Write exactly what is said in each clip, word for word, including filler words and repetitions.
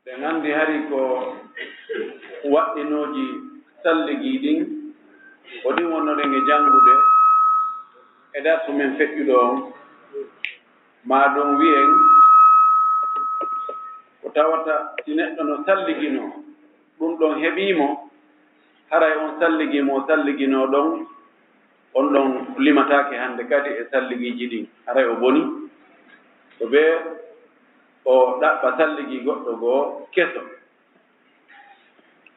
Eɗen anndi hari ko waɗɗinooji salligii ɗin, ko ɗin wonnoɗen e janngude e darsu men feƴƴuɗo on. Maa ɗum wi'en ko tawata si neɗɗo no salliginoo, ɗum ɗon heɓii mo, haray on salligii mo o salliginoo ɗon, on ɗon limataake hannde kadi e salligiiji ɗin, haray o bonii. Ko bee o ɗaɓɓa salligii goɗɗo goo keso.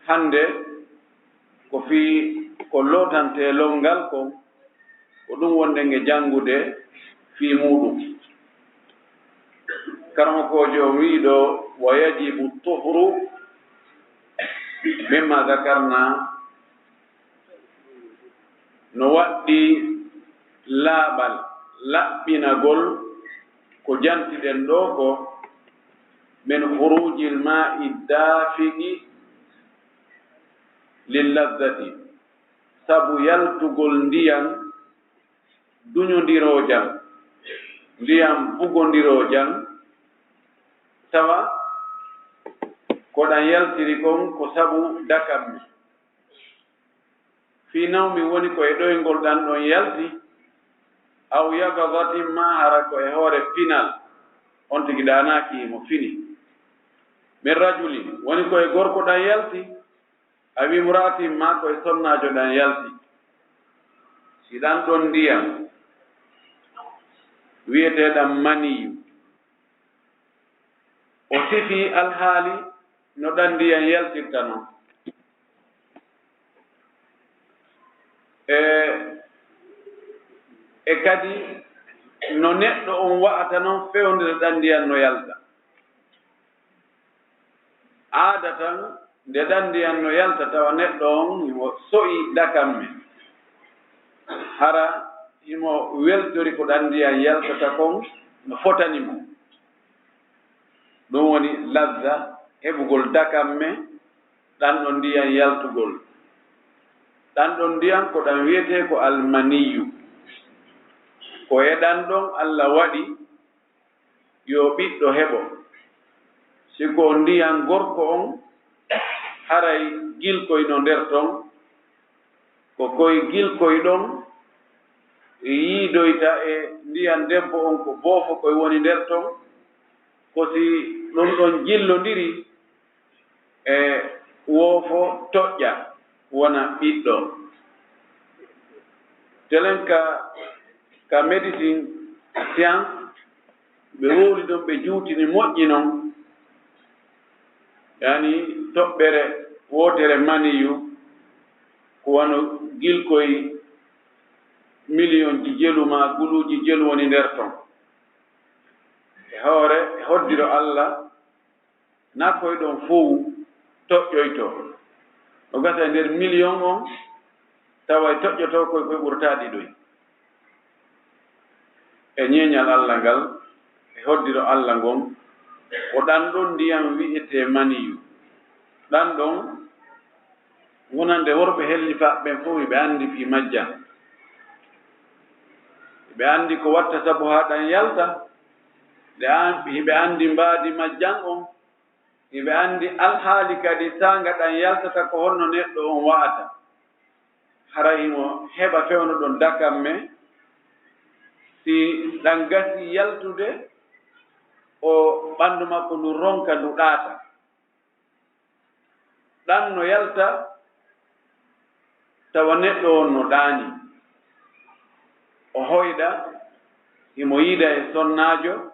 Hannde ko fii ko lootantee lonngal kon, ko ɗum wonɗen e janngude fii muuɗum. Karamokoojo on wi'i ɗoo, "Wa yajibu tuhru mimma zakarna." No waɗɗii laaɓal, laɓɓinagol ko jantiɗen ɗoo ko, "min khurujil ma'i dafiqi lil lazzati," sabu yaltugol ndiyan duñondiroojan, ndiyan bugondiroojan, tawa ko ɗan yaltiri kon ko sabu dakammi. Fii nawmi woni ko e ɗoyngol ɗan ɗon yalti, aw yaqazatin, maa hara ko e hoore pinal, on tigi ɗaanaaki himo fini. Min rajulin, woni ko e gorko ɗan yalti, aw imra'atin, maa ko e sonnaajo ɗan yalti. Si ɗan ɗon ndiyan wi'eteeɗan maniyu, o sifii alhaali no ɗan ndiyan yaltirta non. E, e kadi no neɗɗo on wa'ata non fewndo nde ɗan ndiyan no yalta. Aadatan, nde ɗan ndiyan no yalta, tawa neɗɗo on himo so'i dakamme. Hara himo weltori ko ɗan ndiyan yaltata kon no fotani mo. Ɗun woni lazza, heɓugol dakamme, ɗan ɗon ndiyan yaltugol. Ɗan ɗon ndiyan ko ɗan wi'etee ko almaniyyu. Ko e ɗan ɗon Alla waɗi yo ɓiɗɗo heɓo. Si ko ndiyan gorko on, haray gilkoy no nder ton, ko koy gilkoy ɗon yiidoyta e ndiyan debbo on, ko boofokoy woni nder ton, ko si ɗun ɗon jillondiri e woofo toƴƴa wona ɓiɗɗo. Telen ka, ka médecine science, ɓe wowli ɗon, ɓe juutini moƴƴi non. Yani toɓɓere wootere maniyu, ko wano gilkoy miliyonji jelu maa guluuji jelu woni nder ton. E hoore, e hoddiro Alla, na koy ɗon fow toƴƴoyto. No gasa e nder miliyon on, tawa e toƴƴotoo koy koy ɓurata ɗiɗoy. E ñeeñal Alla ngal, e hoddiro Alla ngon, ko ɗan ɗon ndiyan wi'etee maniyu. Ɗan ɗon, wonande worɓe hellifaaɓe ɓen fow, hiɓe anndi fii majjan. Hiɓe anndi ko watta sabu haa ɗan yalta. Ɓe an-, hiɓe anndi mbaadi majjan on. Hiɓe anndi alhaali kadi saanga ɗan yaltata, ko honno neɗɗo on wa'ata. Hara himo heɓa fewndo ɗon dakamme, si ɗan gasii yaltude, o ɓanndu makko ndu ronka, ndu ɗaata. Ɗan no yalta, tawa neɗɗo on no ɗaanii. O hoyɗa, himo yiida e sonnaajo,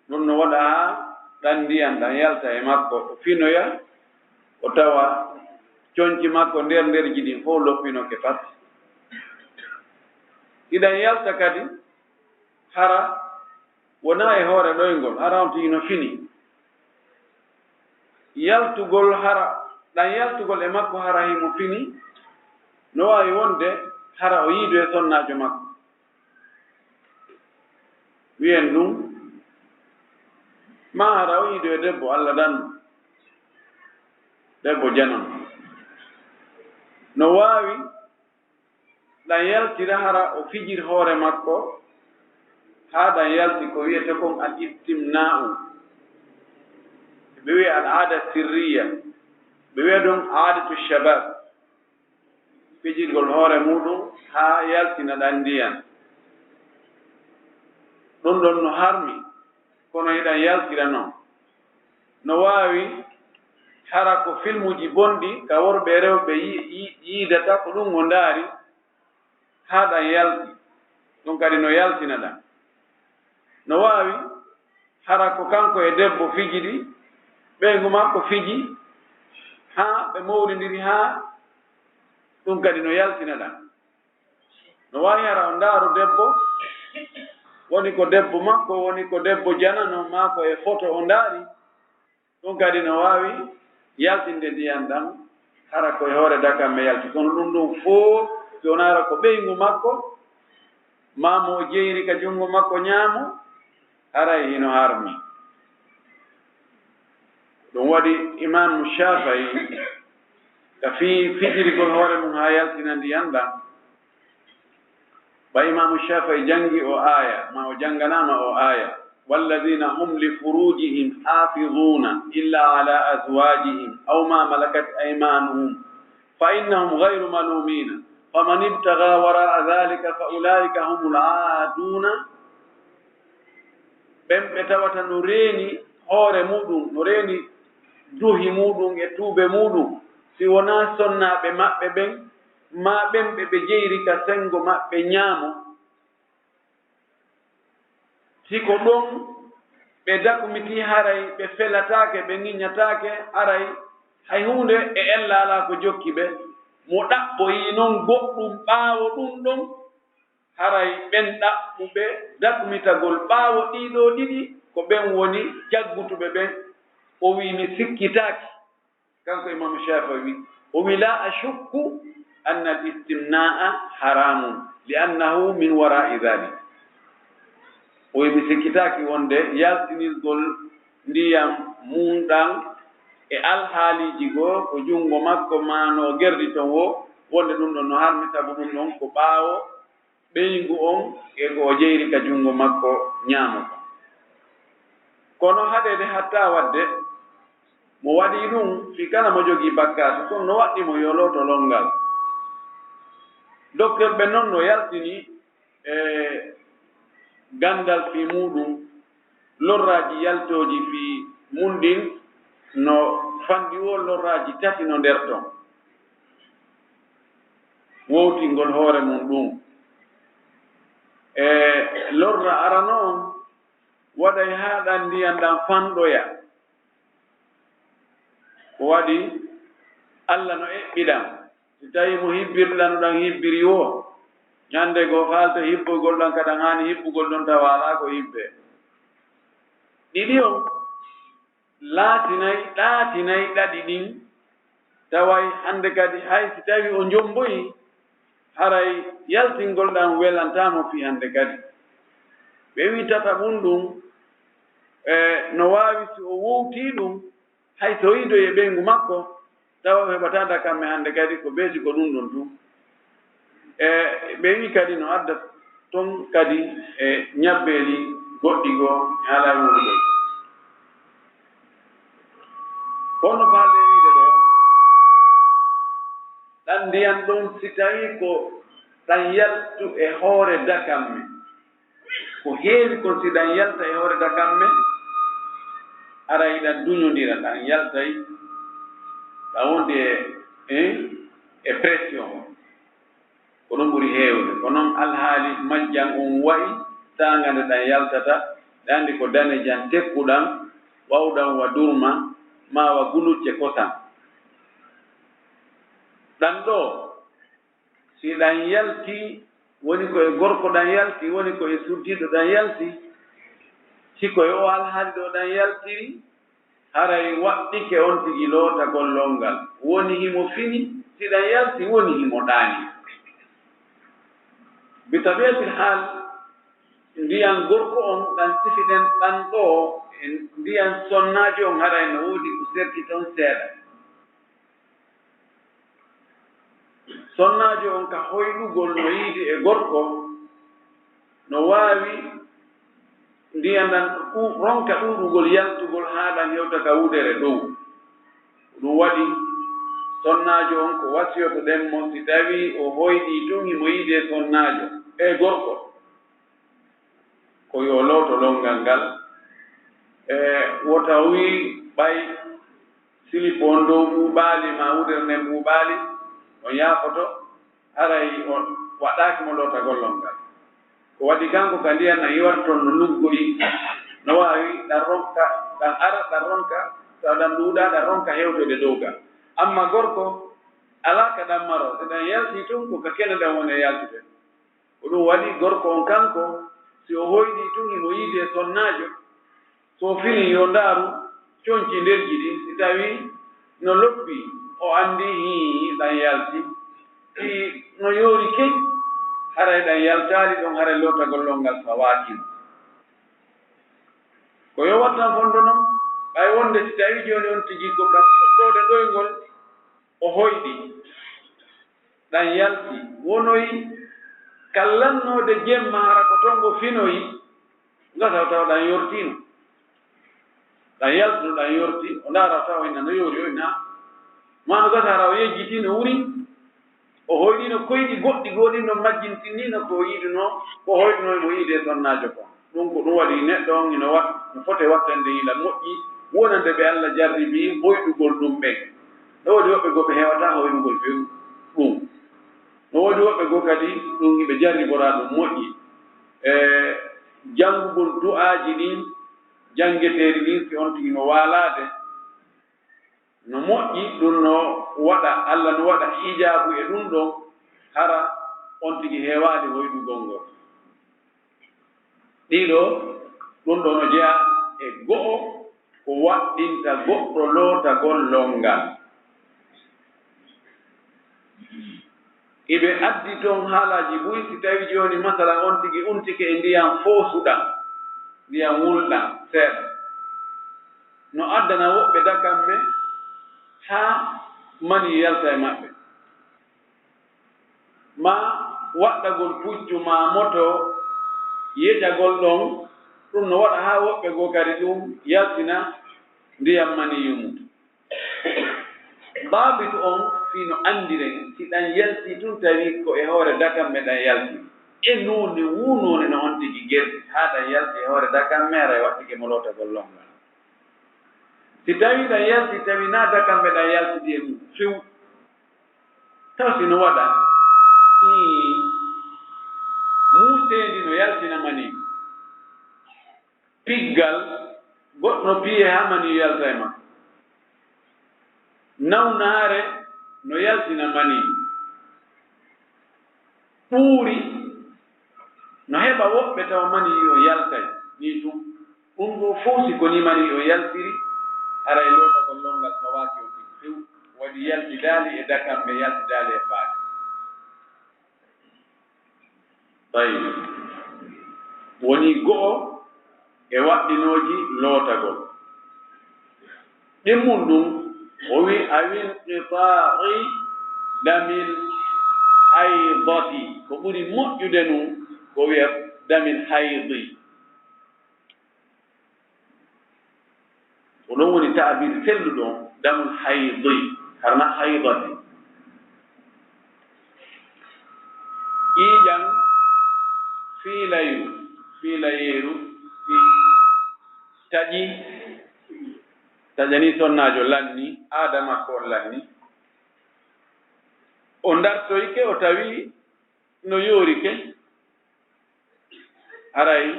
ɗun no waɗa haa ɗan ndiyan ɗan yalta e makko, o finoya, o tawa conci makko nder nderji ɗin fow loppinoke pat. Hiɗan yalta kadi, hara wonaa e hoore ɗoyngol, hara on tigi no fini. Yaltugol hara, ɗan yaltugol e makko hara himo fini, no waawi wonde hara o yiidoyi e sonnaajo makko. Wi'en ɗun, maa hara o yiidoyi e debbo Alla danno, debbo janan. No waawi ɗan yaltira hara o fijir hoore makko, haa ɗan yalti ko wi'etee kon al istimnaa'u. Ɓe wi'a al aada sirriya, ɓe wi'a ɗun aadatu shabab, fijirgol hoore muuɗum haa yaltina ɗan ndiyan. Ɗun ɗon no harmi, kono hiɗan yaltira non. No waawi hara ko filmuuji bonɗi ka worɓe e rewɓe yi-, yi-, yiidata, ko ɗun o ndaari, haa ɗan yalti, ɗun kadi no yaltina ɗan. No waawi hara ko kanko e debbo fiji ɗi, ɓeyngu makko fiji, haa ɓe mawlindiri, haa ɗun kadi no yaltina ɗan. No waawi hara o ndaaru debbo, woni ko debbo makko, woni ko debbo janano, maa ko e foto o ndaari, ɗun kadi no waawi yaltinde ndiyan ɗan, hara ko e hoore dakamme yalti. Kono ɗun ɗun fow, si wonaa hara ko ɓeyngu makko, maa mo o jeyri ka junngo makko ɲaamo, haray hino harmi. Ɗun waɗi Imaamu Shaafi'i, ka fii fijirgol hoore mun haa yaltina ndiyan ɗan, Ba Imaamu Shaafi'i jangi o aaya, ma o janganaama o aaya, "Wallazina hum li furujihim hafizuna illa ala azwajihim aw ma malakat aymanuhum fa innahum ghayru malumina, faman ibtaga wara'a dhalika fa ulaika humul aaduna." Ɓen ɓe tawata no reeni hoore muuɗum, no reeni duhi muuɗum e tuube muuɗum, si wonaa sonnaaɓe maɓɓe ɓen, maa ɓen ɓe ɓe jeyri ka senngo maɓɓe ɲaamo, si ko ɗon ɓe dakumitii, haray ɓe felataake, ɓe ŋiɲataake, haray hay huunde e ella alaa ko jokki ɓe. Mo ɗaɓɓoyii non goɗɗum ɓaawo ɗum ɗon, haray ɓen ɗaɓɓuɓe dakumitagol ɓaawo ɗii ɗoo ɗiɗi, ko ɓen woni jaggutuɓe ɓen. O wi'i, "Mi sikkitaaki." Kanko Imaamu Shaafi'i, o wi'i, "La ashukku anna al-istimna'a haramun, li annahu min wara'i dhalik." O wi'i, "Mi sikkitaaki wonde yaltinirgol ndiyam mun ɗan e alhaaliiji goo ko junngo makko maa no gerdi ton woo, wonde ɗum ɗon no harmi, sabu ɗum ɗon ko ɓaawo ɓeyngu on e ko o jeyri ka junngo makko ɲaamo kon. Kono haɗeede hatta waɗde mo waɗii ɗum fii kala mo jogii bakkaatu, kono no waɗɗii mo yo looto lonngal." Doktor ɓen non no yaltini e ganndal fii muuɗum, lorraaji yaltooji fii mun ɗin no fanɗi woo lorraaji tati no nder ton. Wowtingol hoore mun ɗum. E lorra arano on waɗay haa ɗan ndiyan ɗan fanɗoya. Ko waɗi Alla no eɓɓi ɗan. Si tawii mo hibbirɗan no ɗan hibbiri woo, ɲande goo faalta hibbogol ɗan ka ɗan haani hibbugol ɗon tawa alaa ko hibbee. Ɗiɗi on laatinay, ɗaatinay ɗaɗi ɗin, taway hande kadi hay si tawii o jomboyii, haray yaltingol ɗan welantaa mo fii hande kadi. Ɓe wi'i tataɓun ɗun, e, no waawi si o wowtii ɗun, hay so yiidoyi e ɓeyngu makko, tawa o heɓataa dakamme hande kadi, ko beeti ko ɗun ɗon tun. E ɓe wi'i kadi no adda ton kadi e ɲabbeeli goɗɗi goo e haalaaji muɗum ɗin. Kono faalɗe wi'ude ɗoo, ɗan ndiyan ɗon, si tawii ko ɗan yaltu e hoore dakamme, ko heewi kon si ɗan yalta e hoore dakamme, aray ɗan duɲondira, ɗan yaltay, ɗan wondi e, e, e pression. Ko ɗun ɓuri heewde. Ko non alhaali majjan on wa'i, saanga nde ɗan yaltata, ɓe anndi ko danejan tekkuɗan, wawɗan wa durma, maa wa gulucce kosan. Ɗan ɗoo, si ɗan yalti, woni ko e gorko ɗan yalti, woni ko e suddiiɗo ɗan yalti, si ko e oo alhaali ɗoo ɗan yaltiri, haray waɗɗike on tigi lootagol lonngal. Woni himo fini, si ɗan yalti, woni himo ɗaani. Bi tabiatil haal, ndiyan gorko on, ɗan sifiɗen ɗan ɗoo, e ndiyan sonnaajo on, haray no woodi ko serti ton seeɗa. Sonnaajo on ka hoyɗugol no yiidi e gorko, no waawi Ndiyan ɗan ɗu-, ronka ɗuuɗugol yaltugol haa ɗan hewta ka wudere dow. Ɗun waɗi sonnaajo on ko wasiyotoɗen mo si tawii o hoyɗii tun himo yiide sonnaajo, e gorko, ko yo looto lonngal ngal. E wota wii ɓay silipo on dow ɓuuɓaali maa wudere nden ɓuuɓaali, on yaafoto, haray on waɗaaki mo lootagol lonngal. Ko waɗi kanko ka ndiyan ɗan iwarton no luggoyi, no waawi ɗan ronka, ɗan ara, ɗan ronka, tawa ɗan ɗuuɗaa, ɗan ronka hewtoyde dow ga. Amma gorko, alaa ka ɗan maroo, si ɗan yaltii tun, ko ka kene ɗan woni e yaltude. Ko ɗun waɗi gorko on kanko, si o hoyɗii tun, himo yiide sonnaajo, so o finii, yo ndaaru conci nderji ɗin, si tawii no loppi, o anndii hii ɗan yalti, si no yoori key, haray ɗan yaltaali ɗon, haray lootagol lonngal fawaaki mo. Ko yo wattan fondo non, ɓay wonde si tawii jooni on tigi ko ka fuɗɗoode ɗoyngol, o hoyɗi, ɗan yalti, wonoyi kallannoode jemma, hara ko ton o finoyi, gasa tawa ɗan yortiino. Ɗan yalti no ɗan yorti, o ndaara tawa ina no yoori, o ina. Maa no gasa hara o yejjiti, no wuri, o hoyɗiino koyɗi goɗɗi goo ɗin no majjintinniino ko o yiɗunoo, ko o hoyɗunoo mo yiide sonnaajo kon. Ɗun ko ɗun waɗi neɗɗo on hino wat-, no foti wattande yila moƴƴi, wonande ɓe Alla jarribii hoyɗugol ɗun ɓen. No woodi woɓɓe goo ɓe heewataa hoyɗugol few ɗun. No woodi woɓɓe goo kadi ɗun hiɓe jarriboraa ɗun moƴƴi. E janngugol du'aaji ɗin, janngeteeɗi ɗin, si on tigi no waalaade, no moƴƴi, ɗun no waɗa, Alla no waɗa hijaabu e ɗun ɗon, hara on tigi heewaali hoyɗugol ngol. Ɗiɗo, ɗun ɗoo no jeyaa e go'o ko waɗɗinta goɗɗo lootagol lonngal. Iɓe addi ton haalaaji buy, si tawii jooni, masalan, on tigi untike e ndiyan foosuɗan, ndiyan wulɗan seeɗa, no addana woɓɓe dakamme haa manii yalta e maɓɓe. Maa waɗɗagol puccu maa moto yeƴagol ɗon, ɗun no waɗa haa woɓɓe goo kadi ɗun yaltina ndiyan maniyu mun. Daabitu on fii no anndiren, si ɗan yaltii tun tawii ko e hoore dakamme ɗan yaltii, e noone wuu noone no on tigi gerti, haa ɗan yalti e hoore dakamme, haray waɗɗike mo lootagol lonngal. Si tawii ɗan yalti, tawii naa dakamme ɗan yaltidi e mun few, taw si no waɗa, hii, muuseendi no yaltina manii. Piggal goɗɗo no piyee haa manii yalta e makko. Nawnaare no yaltina manii. Ɓuuri no heɓa woɓɓe tawa manii on yaltay nii tun. Ɗun ɗoo fow, si ko nii manii on yaltiri, haray lootagol lonngal fawaaki on tigi few. Waɗi yaltidaali e dakamme, yaltidaali e faade. Tawi wonii go'o e waɗɗinooji lootagol. Ɗimmun ɗun, o wi'i, "Aw inqitaa'i damil haydati." Ko ɓuri moƴƴude nun, ko wi'a damil haydi. Ko ɗon woni ta'abir selluɗo on, damul haydi, harna haydati. Ƴiiƴan fiilayu, fiilayeeru, si taƴi, taƴani sonnaajo lanni, aada makko on lanni. O ndartoyike, o tawi no yoorike, haray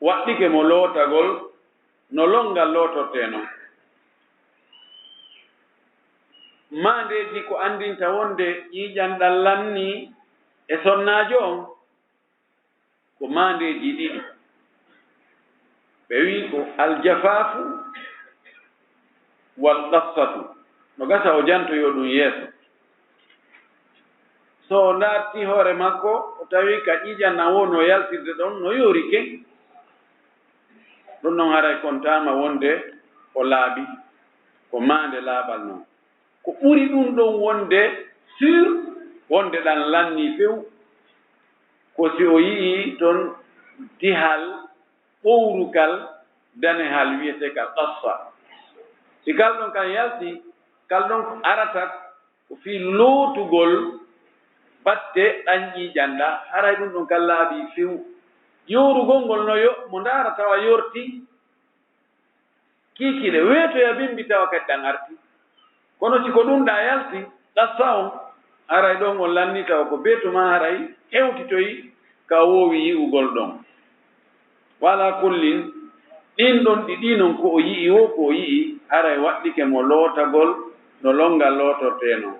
waɗɗike mo lootagol no lonngal lootortee non. Maandeeji ko anndinta wonde ƴiiƴan ɗan lannii e sonnaajo on, ko maandeeji ɗiɗi. Ɓe wi'i ko aljafaafu wal qassatu. No gasa o jantoyoo ɗun yeeso. So o ndartii hoore makko, o tawi ka ƴiiƴan na woo no yaltirde ɗon, no yoorike. Ɗun non haray kontaama wonde o laaɓi, ko maande laaɓal non. Ko ɓuri ɗun ɗon wonde sûr, wonde ɗan lannii few, ko si o yi'ii ton dihal owrukal danehal wi'eteekal qassa. Si kal ɗon kal yalti, kal ɗon ko arata ko fii lootugol batte ɗan ƴiiƴan ɗan, haray ɗun ɗon kal laaɓii few. Yoorugol ngol no yo mo ndaara tawa yortii, kiikiiɗe weetoya bimbi tawa kadi ɗan artii. Kono si ko ɗun ɗaa yalti, qassa on, haray ɗon on lannii tawa ko beetu maa haray hewtitoyi ka o woowi yi'ugol ɗon. Wa alaa kullin, ɗin ɗon ɗiɗi non ko o yi'i woo ko o yi'i, haray waɗɗike mo lootagol no lonngal lootortee non.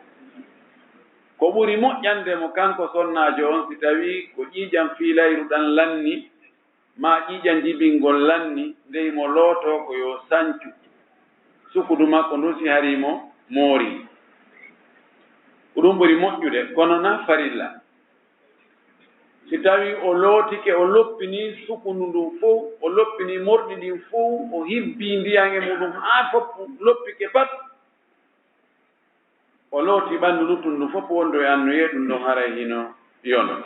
Ko ɓuri moƴƴande mo kanko sonnaajo on si tawii ko ƴiiƴan fiilayru ɗan lanni, maa ƴiiƴan jibingol lanni, ndey mo lootoo ko yo sancu sukudu makko ndun si harii mo moorii. Ko ɗun ɓuri moƴƴude, kono na farilla. Si tawii o lootike, o loppinii sukundu ndun fow, o loppinii morɗi ɗin fow, o hibbii ndiyan e muɗum haa fow loppike pat, o looti ɓanndu luttun ndun fow wondu e annuyee, ɗun ɗon haray hino yono.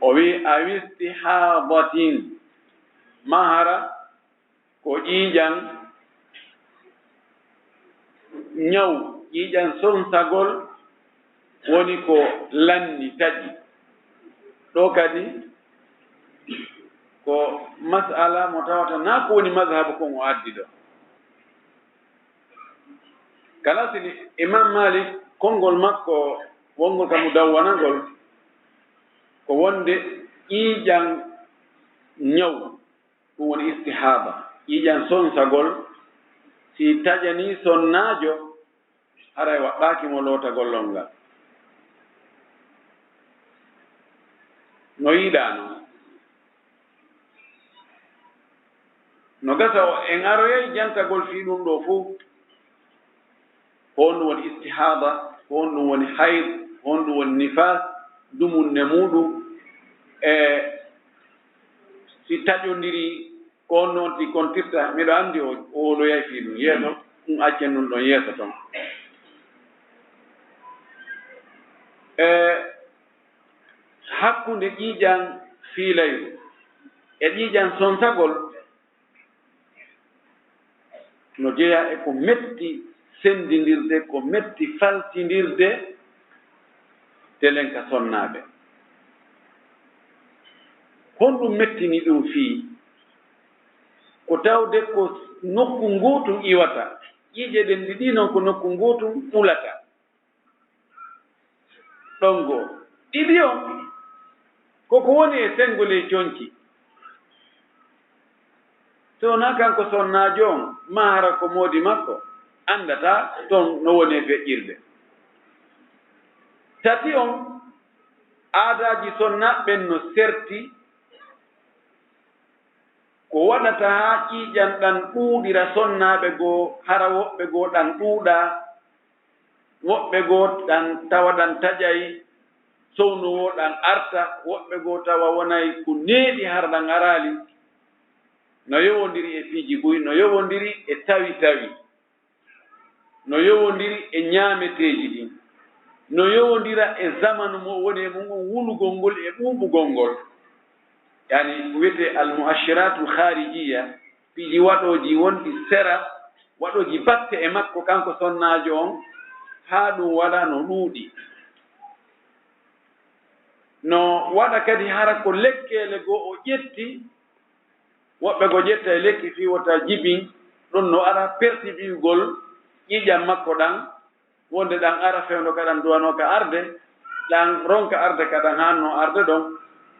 O wi'i, "Aw istihadatin," maa hara ko ƴiiƴan ñaw, ƴiiƴan sonsagol woni ko lanni taƴi. Ɗoo kadi ko mas'ala mo tawata naa ko woni mazhabu kon o addi ɗoo. Kala si Imam Malik, konngol makko wonngol ka Mudawwana ngol, ko wonde ƴiiƴan ñaw, ɗun woni istihada, ƴiiƴan sonsagol, si taƴanii sonnaajo, haray waɗɗaaki mo lootagol on ngal. No yiɗaa non. No gasa o, en aroyay jantagol fii ɗun ɗoo fow. Ko honɗun woni istihada, ko honɗun woni hayd, ko honɗun woni nifaas, dumunne muuɗun, e si taƴondirii, ko honno on ɗi kontirta. Miɗo anndi o, o wowloyay fii ɗun yeeso, ɗun accen ɗun ɗon yeeso ton. E hakkunde ƴiiƴan fiilayru e ƴiiƴan sonsagol, no jeyaa e ko metti senndindirde, ko metti faltindirde telenka sonnaaɓe. Honɗun mettini ɗun fii? Ko tawde ko nokku ngootun iwata, ƴiiƴe ɗen ɗiɗi non ko nokku ngootun ɓulata. Ɗon goo. Ɗiɗi on, ko ko woni e senngo ley conci. So wonaa kanko sonnaajo on, maa hara ko moodi makko, anndataa ton no woni e feƴƴirde. Tati on, aadaaji sonnaaɓe ɓen no serti, ko waɗata haa ƴiiƴan ɗan ɗuuɗira sonnaaɓe goo, hara woɓɓe goo ɗan ɗuuɗaa, woɓɓe goo ɗan tawa ɗan taƴay, sowno woo ɗan arta, woɓɓe goo tawa wonay ko neeɓi hara ɗan araali. No yowondiri e piiji buy, no yowondiri e tawi tawi, no yowondiri e ñaameteeji ɗin, no yowondira e zamanu mo woni e mun on, wulugol ngol e ɓuuɓugol ngol. Yani ko wiyetee al mu'ashiratul kharijiyya, piiji waɗooji wonɗi sera, waɗooji batte e makko kanko sonnaajo on, haa ɗun waɗa no ɗuuɗi. No waɗa kadi hara ko lekkeele goo o ƴetti, woɓɓe goo ƴetta e lekki fii wota jibin, ɗun no ara perti biyugol ƴiiƴan makko ɗan, wonde ɗan ara fewndo ka ɗan duwanoo ka arde, ɗan ronka arde ka ɗan haannoo arde ɗon,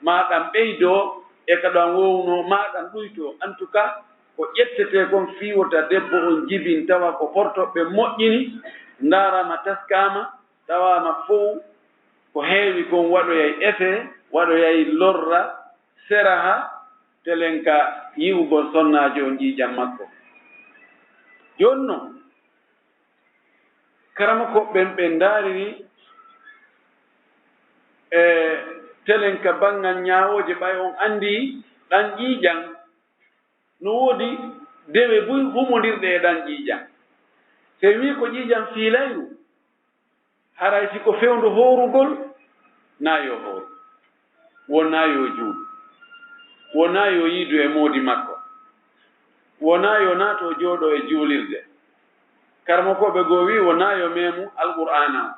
maa ɗan ɓeydoo e ka ɗan wownoo, maa ɗan ɗuytoo. En tout cas, ko ƴettetee kon fii wota debbo on jibin tawa ko portoɓɓe moƴƴini, ndaaraama taskaama, tawaama fow ko heewi kon waɗoyay effet, waɗoyay lorra, seraha, telen ka yi'ugol sonnaajo on ƴiiƴan makko. Jooni non, karamokooɓe ɓen ɓe ndaariri, e telen ka banngal ñaawooje, ɓay on anndi ɗan ƴiiƴan, no woodi dewe buy humondirɗe e ɗan ƴiiƴan. Si en wi'i ko ƴiiƴan fiilayru, haray si ko fewndo hoorugol, naa yo hooru, wonaa yo juulu. Wonaa yo yiidu e moodi makko. Wonaa yo naato jooɗo e juulirde. Karamokooɓe goo wi'i wonaa yo meemu Alqur'aana on.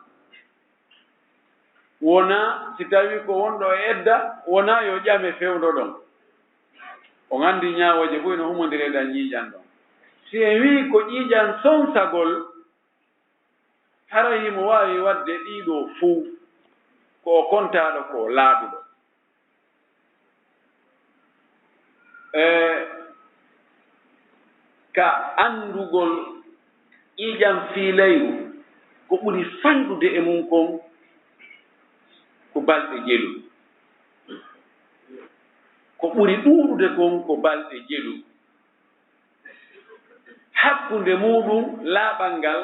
Wonaa si tawii ko wonɗo e edda, wonaa yo ƴame fewndo ɗon. On anndi ñaawooje fof ina humondiri e ɗan ƴiiƴan ɗon. Si en wi'i ko ƴiiƴan sonsagol, haray himo waawi waɗde ɗii ɗoo fow, ko o kontaaɗo, ko o laaɓuɗo. E ka anndugol ƴiiƴan fiilayru, ko ɓuri fanɗude e mun kon ko balɗe jelu. Ko ɓuri ɗuuɗude kon ko balɗe jelu. Hakkunde muuɗum laaɓal ngal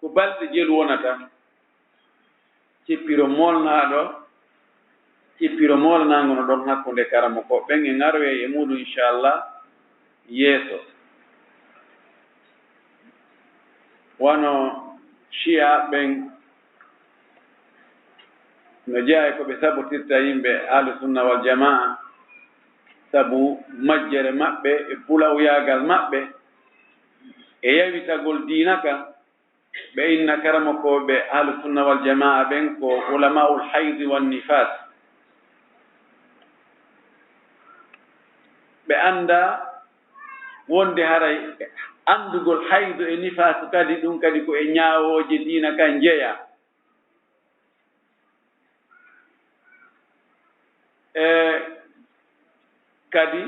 ko balɗe jelu wonata. Cippiro moolnaaɗo, cippiro moolnaango no ɗon hakkunde karamokooɓe ɓen, en aroyay e muuɗum, inchallah, yeeso. Wano Shi'a ɓen no jeyaa e ko ɓe sabotirta yimɓe Ahlu Sunna wal Jamaa, sabu majjere maɓɓe e pulawyaagal maɓɓe e yawitagol diina ka, ɓe inna karamokooɓe Ahlu Sunna wal Jamaa ɓen ko ulama'ul haydi wan nifaas. Ɓe anndaa wonde haray anndugol haydu e nifaasu kadi, ɗum kadi ko e ñaawooje diina kan jeyaa. E kadi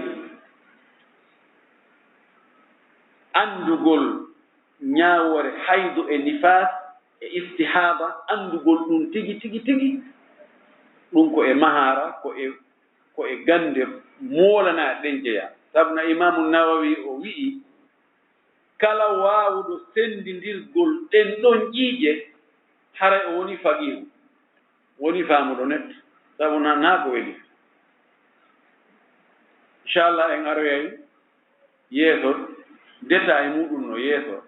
anndugol ñaawoore haydu e nifaas e istihaada, anndugol ɗum tigi, tigi, tigi, ɗum ko e mahaara, ko e, ko e gannde moolanaaɗe ɗen jeyaa. Sabu na Imaamu Nawawi o wi'i, kala waawuɗo senndindirgol ɗen ɗon ƴiiƴe, haray o wonii faqiihu, wonii faamuɗo neɗɗo, sabu na, na ko weli. Inchallah, en aroyay yeeso, détail muuɗum no yeeso,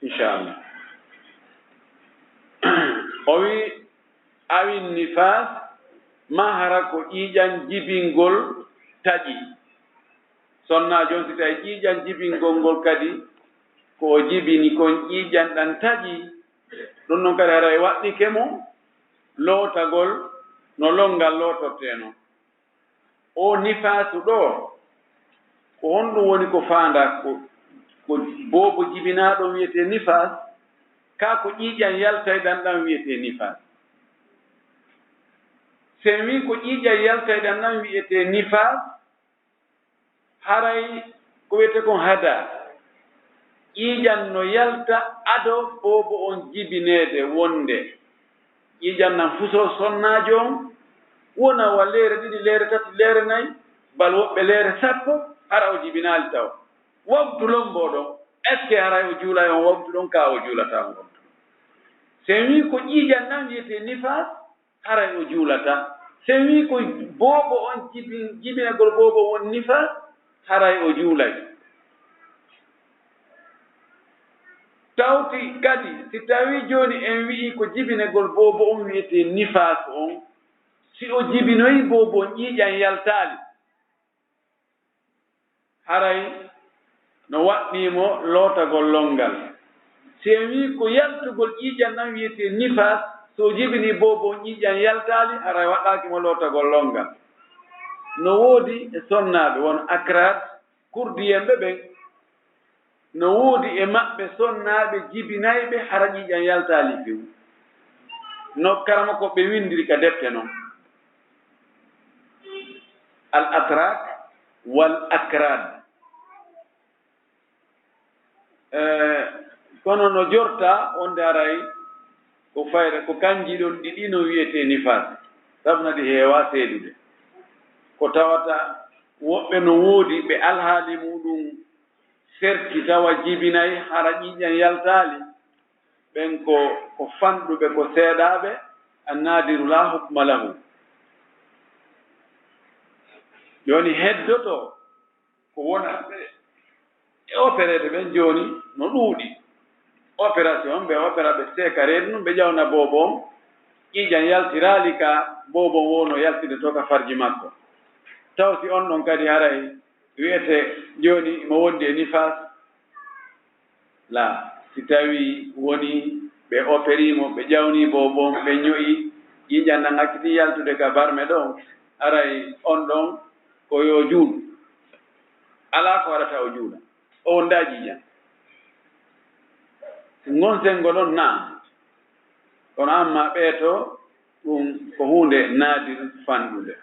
inchallah. O wi'i, awin nifaas, maa hara ko ƴiiƴan jibingol taƴi. Sonnaajo on, si tawi ƴiiƴan jibingol ngol kadi, ko o jibini kon ƴiiƴan ɗan taƴi, ɗum non kadi haray waɗɗike mo lootagol no lonngal lootortee non. Oo nifaasu ɗoo, ko honɗum woni ko faandaa? Ko, ko boobo jibinaaɗo on wi'etee nifaas, kaa ko ƴiiƴan yaltayɗan ɗan wi'etee nifaas? Si en wi'i ko ƴiiƴan yaltayɗan ɗan wi'etee nifaas, haray ko wi'etee kon hadaa. Ƴiiƴan no yalta ado boobo on jibineede, wonde ƴiiƴan nan fusoo sonnaajo on, wona wa leere ɗiɗi, leere tati, leere nay, bal woɓɓe leere sappo, hara o jibinaali taw. Wagtu lomboo ɗon, est-ce que haray o juulay on wagtu ɗon, kaa o juulataa on wagtu ɗon? Si en wi'i ko ƴiiƴan nan wi'etee nifaas, haray o juulataa. Si en wi'i ko boobo on jibi-, jibinagol boobo on nifaas, haray o juulay. Tawti kadi, si tawii jooni en wi'ii ko jibinagol boobo on wi'etee nifaas on, si o jibinoyii boobo on ƴiiƴan yaltaali, haray no waɗɗii mo lootagol lonngal. Si en wi'i ko yaltugol ƴiiƴan ɗan wi'etee nifaas, si o jibinii boobo on ƴiiƴan yaltaali, haray waɗɗaaki mo lootagol lonngal. No woodi e sonnaaɓe, wano akraad, kurdiyenɓe ɓen, no woodi e maɓɓe sonnaaɓe jibinayɓe hara ƴiiƴan yaltaali few. No karamokooɓe windiri ka defte non. Al atrak wal akrad. Eh, kono no jorta wonde haray ko fayre, ko kanji ɗon ɗiɗi no wi'etee nifaas, sabu na ɗi heewaa seedude. Ko tawata woɓɓe no woodi ɓe alhaali muuɗum serti tawa jibinay hara ƴiiƴan yaltaali, ɓen ko, ko fanɗuɓe, ko seeɗaaɓe, annaadiru laa hukma lahu. Jooni heddoto ko wonaa ɓe e opereede ɓen jooni no ɗuuɗi. Operation, ɓe opera, ɓe seeka reedu ndun, ɓe ƴawna boobo on, ƴiiƴan yaltiraali ka boobo on wonno yaltinde to ka farji makko. Taw si on ɗon kadi haray wi'ete jooni mo wondi e nifaas? Laa, si tawii wonii ɓe operii mo, ɓe ƴawnii boobon, ɓe ño'i, ƴiiƴan ɗan accitii yaltude ka barme ɗon, haray on ɗon ko yo juulu. Alaa ko waɗata o juula. O wondaa ƴiiƴan. Ngon senngo ɗon, naam. Kono amma ɓee to, ɗum ko huunde naadir fanɗunde.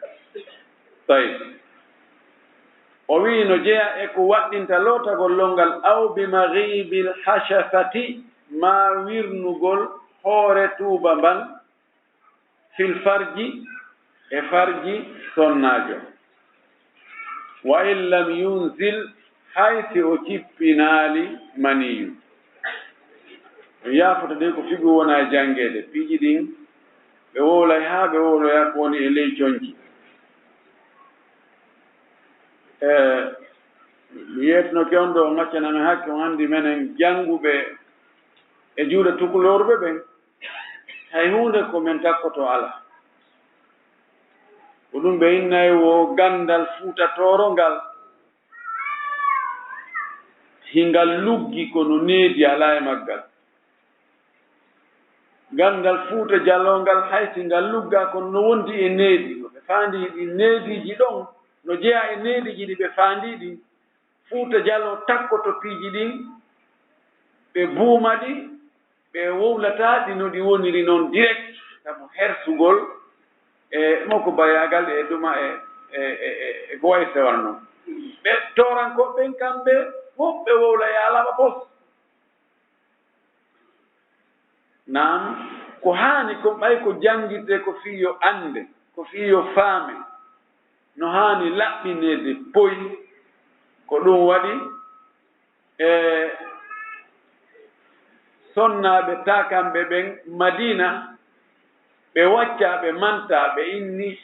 Tawi o wi'i no jeyaa e ko waɗɗinta lootagol loŋngal, aw bi maghibil hashafati, maa wirnugol hoore tuuba mban, fil farji, e farji sonnaajo. Wa in lam yunzil, hay si o cippinaali maniyu. On yaafata de ko fiɓi wona e janngeede. Piiji ɗin, ɓe wowlay haa ɓe wowloya ko woni e ley conci. E, mi yeetinoke on ɗo, on accana mi hakke, on anndi menen jannguɓe e juuɗe tukulorɓe ɓen, hay huunde ko men takkotoo alaa. Ko ɗum ɓe innay wo ganndal Fuuta Tooro ngal, hingal luggi kono needi alaa e maggal. Ganndal Fuuta Jaloo ngal, hay si ngal luggaa kono no wondi e needi. No ɓe faandii ɗin neediiji ɗon, no jeyaa e neediiji ɗi ɓe faandii ɗin. Fuuta Jaloo takkoto piiji ɗin, ɓe buuma ɗi, ɓe wowlataa ɗi no ɗi woniri non direct, sabu hersugol e moko bayaagal e ɗuma e, e, e, e, e ko wayi sewal non. Ɓe toorankooɓe ɓen kamɓe fof ɓe wowla e alama pos. Naam, ko haani kon, ɓay ko janngirtee ko fii yo annde, ko fii yo faame, no haani laɓɓineede poy. Ko ɗum waɗi e sonnaaɓe taakanɓe ɓen Madiina, ɓe waccaa, ɓe mantaa, ɓe inni,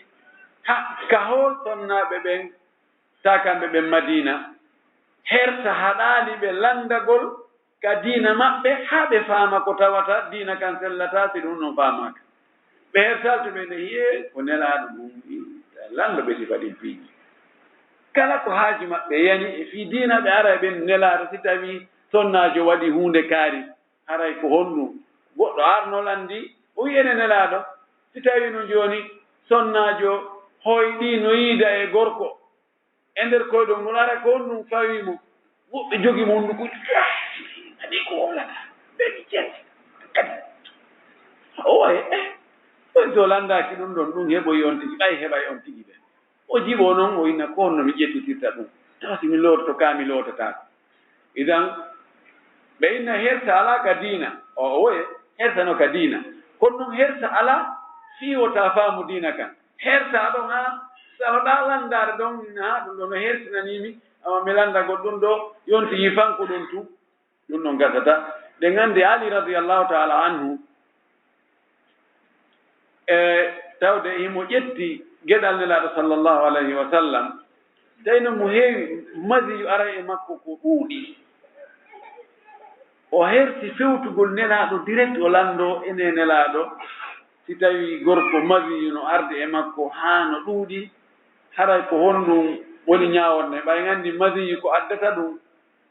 ha, ka hol sonnaaɓe ɓen taakanɓe ɓen Madiina, hersa haɗaali ɓe lanndagol ka diina maɓɓe, haa ɓe faama ko tawata diina kan sellataa si ɗum non faamaaka. Ɓe hertal to ɓe nde hi'e ko Nelaaɗo ɗum lanndo ɓe sifa ɗin piiji. Kala ko haaju maɓɓe yani e fii diina, ɓe ara e ɓen Nelaaɗo, si tawii sonnaajo waɗi huunde kaari, haray ko honɗum? Goɗɗo arnoo lanndi, o wi'i ene Nelaaɗo, si tawii non jooni sonnaajo hoyɗii no yiida e gorko, e nder koyɗol ngol, ara ko honɗum fawii mo? Woɓɓe jogii mo hunnduko, adi ko wowlata, ɓe mi jenti. Kadi, o waye, eh, ɗon so lanndaaki ɗum ɗon, ɗum heɓoyi on tigi, ɓay heɓay on tigi ɓe. O jiɓoo non, o inna ko honno mi ƴettitirta ɗum? Tawa si mi loototo ka mi loototaako. Idan, ɓe inna hersa alaa ka diina. O, o woye, hersa no ka diina. Kono non hersa alaa fii wota faamu diina kan. Hersa ɗon haa, sahoɗaa lanndaade ɗon, haa ɗum ɗo no hersinanii mi, amma mi lanndagol ɗum ɗo, yonti yifanko ɗum tun. Ɗum ɗon gasata. Ɗen anndi Ali radiyallahu ta'ala anhu, e tawde himo ƴetti geɗal Nelaaɗo sallallahu alayhi wa sallam, tawi no mo heewi maziyu aray e makko ko ɗuuɗi. O hersi fewtugol Nelaaɗo direct, o lanndoo ene Nelaaɗo, si tawii gorko maziyu no arde e makko haa no ɗuuɗi, haray ko honɗum woni ñaaworde? Ɓay en anndi maziyu ko addata ɗum,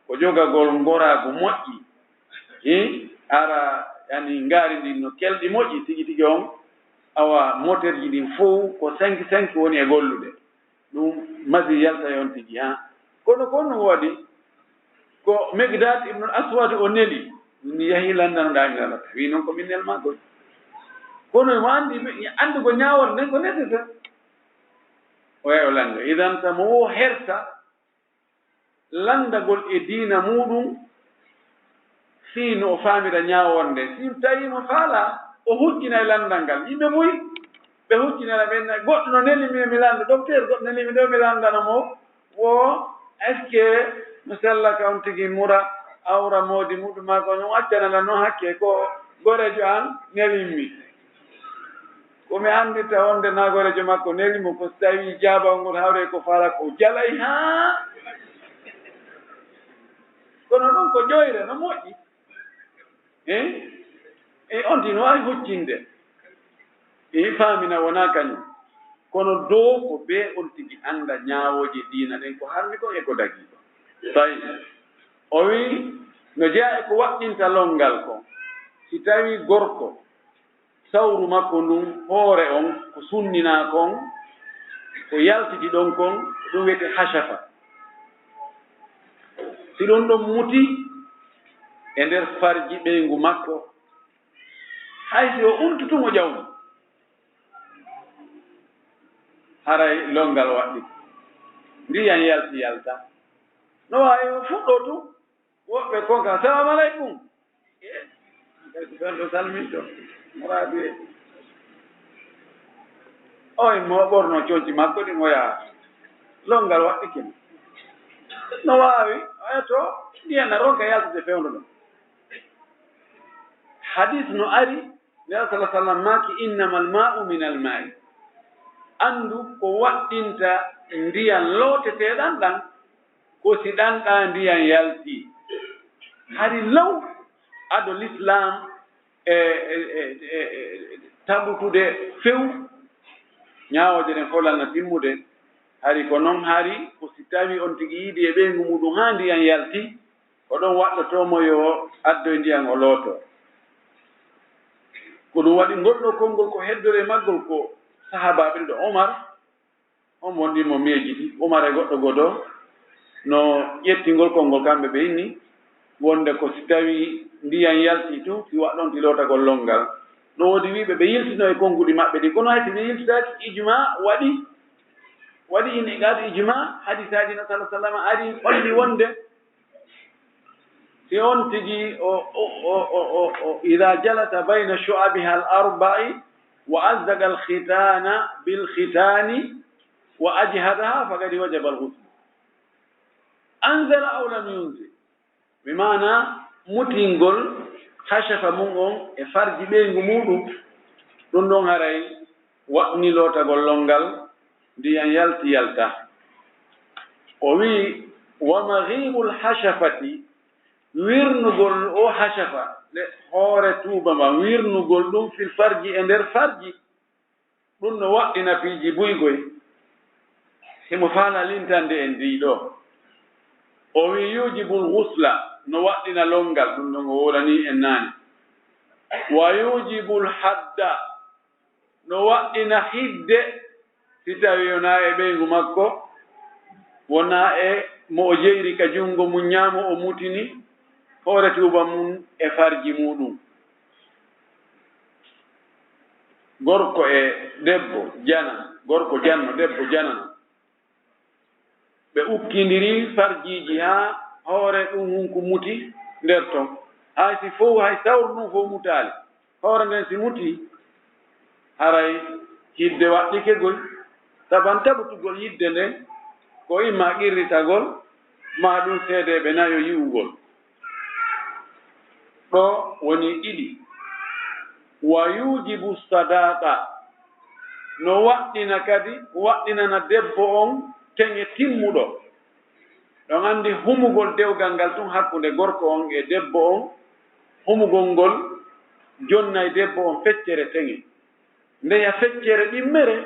ko jogagol ngoraagu moƴƴi. Hi, ara, yani, ngaari ndin no kelɗi moƴƴi tigi tigi on, awa, moterji ɗin fow ko cinq cinq woni e gollude. Ɗum masi yalta e on tigi, ha. Kono ko honɗum waɗi? Ko Miqdaad ibnul Aswad o neli. Mi yahi lanndanoɗaa mi lannata. Wi non ko min nelmaa gol. Kono mo anndi, anndugol ñaaworde nden ko nécessaire. O yahi o lannda. Idan, tamo wo hersa, lanndagol e diina muuɗum, fii no o faamira ñaaworde nden. Si tawii mo faalaa, o huccina e lanndal ngal. Yimɓe buy, ɓe huccinana, ɓe inna, "Goɗɗo no neli mi, mi lannda, docteur, goɗɗo neli mi ɗo, mi lanndano mo, wo, est-ce que no sella ka on tigi mura, awra moodi muuɗum maa ko on accana lan non hakke, ko goreejo an neli mi." Ko mi anndita wonde nagooreejo makko neli mo, ko si tawii jaabawol ngol hawre ko faalaa, ko jalay haa. Kono ɗum ko ƴoyre, no moƴƴi. Eh? E on tigi no waawi huccinde. E faamina wonaa kañum. Kono dow ko bee on tigi annda ñaawooje diina ɗen, ko harmi kon e ko dagii kon. Tawi o wi'i, no jeyaa e ko waɗɗinta lonngal kon, si tawii gorko, sawru makko ndun, hoore on, ko sunninaa kon, ko yaltiti ɗon kon, ɗun wi'etee hashafa. Si ɗun ɗon muti e nder farji ɓeyngu makko, hay si o untu tun o ƴawnu, haray lonngal waɗɗii. Ndiyan yalti yalta. No waawi o fuɗɗoo tun, woɓɓe kon ka, "Salaamu aleykum." Eh, kadi ɓen ɗo salminto. Muraadu e. Oy, mo ɓorno conci makko ɗin, o yaha. Lonngal waɗɗike mo. No waawi, oya to, ndiyan na ronka yaltude fewndo ɗon. Hadis no ari, Nela sala sallam maaki, "Innamal maa'u minal maa'i." Anndu ko waɗɗinta ndiyan looteteeɗan ɗan, ko si ɗan ɗaa ndiyan yaltii. Hari law ado Lislaam e, e, e, e, e taɓutude few, ñaawooje ɗen fow lanna timmude. Hari ko non, hari ko si tawii on tigi yiidi e ɓeyngu muuɗum haa ndiyan yaltii, ko ɗon waɗɗotoo mo yo addoy ndiyan o lootoo. Ko ɗum waɗi ngol ɗoo konngol ko heddoree maggol ko sahaabaaɓe ɗiɗo, Umar, on wonɗi mo miijidi, Umar e goɗɗo godo, no ƴetti ngol konngol kamɓe ɓe inni, wonde ko si tawii ndiyan yaltii tun, si waɗɗonti lootagol lonngal. No woodi wi'ɓe ɓe yiltino e konnguɗi maɓɓe ɗin, kono hay si ɓe yiltitaaki, ijmaa waɗi, waɗi inqitaadu ijmaa, hadisaaji no sala salama ari, holli wonde Si on tigi o, o, o, o, o, إذا جلس بين شعبها الأربع وألصق الختان بالختان وأجهدها فقد وجب الغسل. أنزل أو لم ينزل. Bi maanaa mutingol hashafa mun on e farji ɓeyngu muuɗum, ɗum ɗon haray waɗɗini lootagol lonngal, ndiyan yalti yalta. O wi'i, "Wa maghibul hashafati," wirnugol o hashafa, le hoore tuuba ma, wirnugol ɗum fil farji, e nder farji, ɗum no waɗɗina piiji buygoy. Himo faala lintande en ndii ɗoo. O wi'i, "Yujibul ghusla," no waɗɗina lonngal, ɗum ɗon o wolanii en naane. "Wa yujibul hadda," no waɗɗina hidde, si tawii wonaa e ɓeyngu makko, wonaa e mo o jeyri ka junngo mun ñaamo, o mutini hoore tuuba mun e farji muuɗum. Gorko e debbo jana, gorko janno, debbo janano. Ɓe ukkindiri farjiiji haa hoore ɗum hunku muti nder ton. Hay si fow, hay sawru ndun fow mutaali. Hoore nden si muti, haray hidde waɗɗike goy. Saban tabutugol hidde nden, ko imma qirritagol, maa ɗum seedeeɓe nayo yi'ugol. Ɗoo woni ɗiɗi. Wa yujibu sadaqa, no waɗɗina kadi, waɗɗinana debbo on teŋe timmuɗo. Ɗon anndi humugol dewgal ngal tun hakkunde gorko on e debbo on, humugol ngol jonnay debbo on feccere teŋe. Ndeya feccere ɗimmere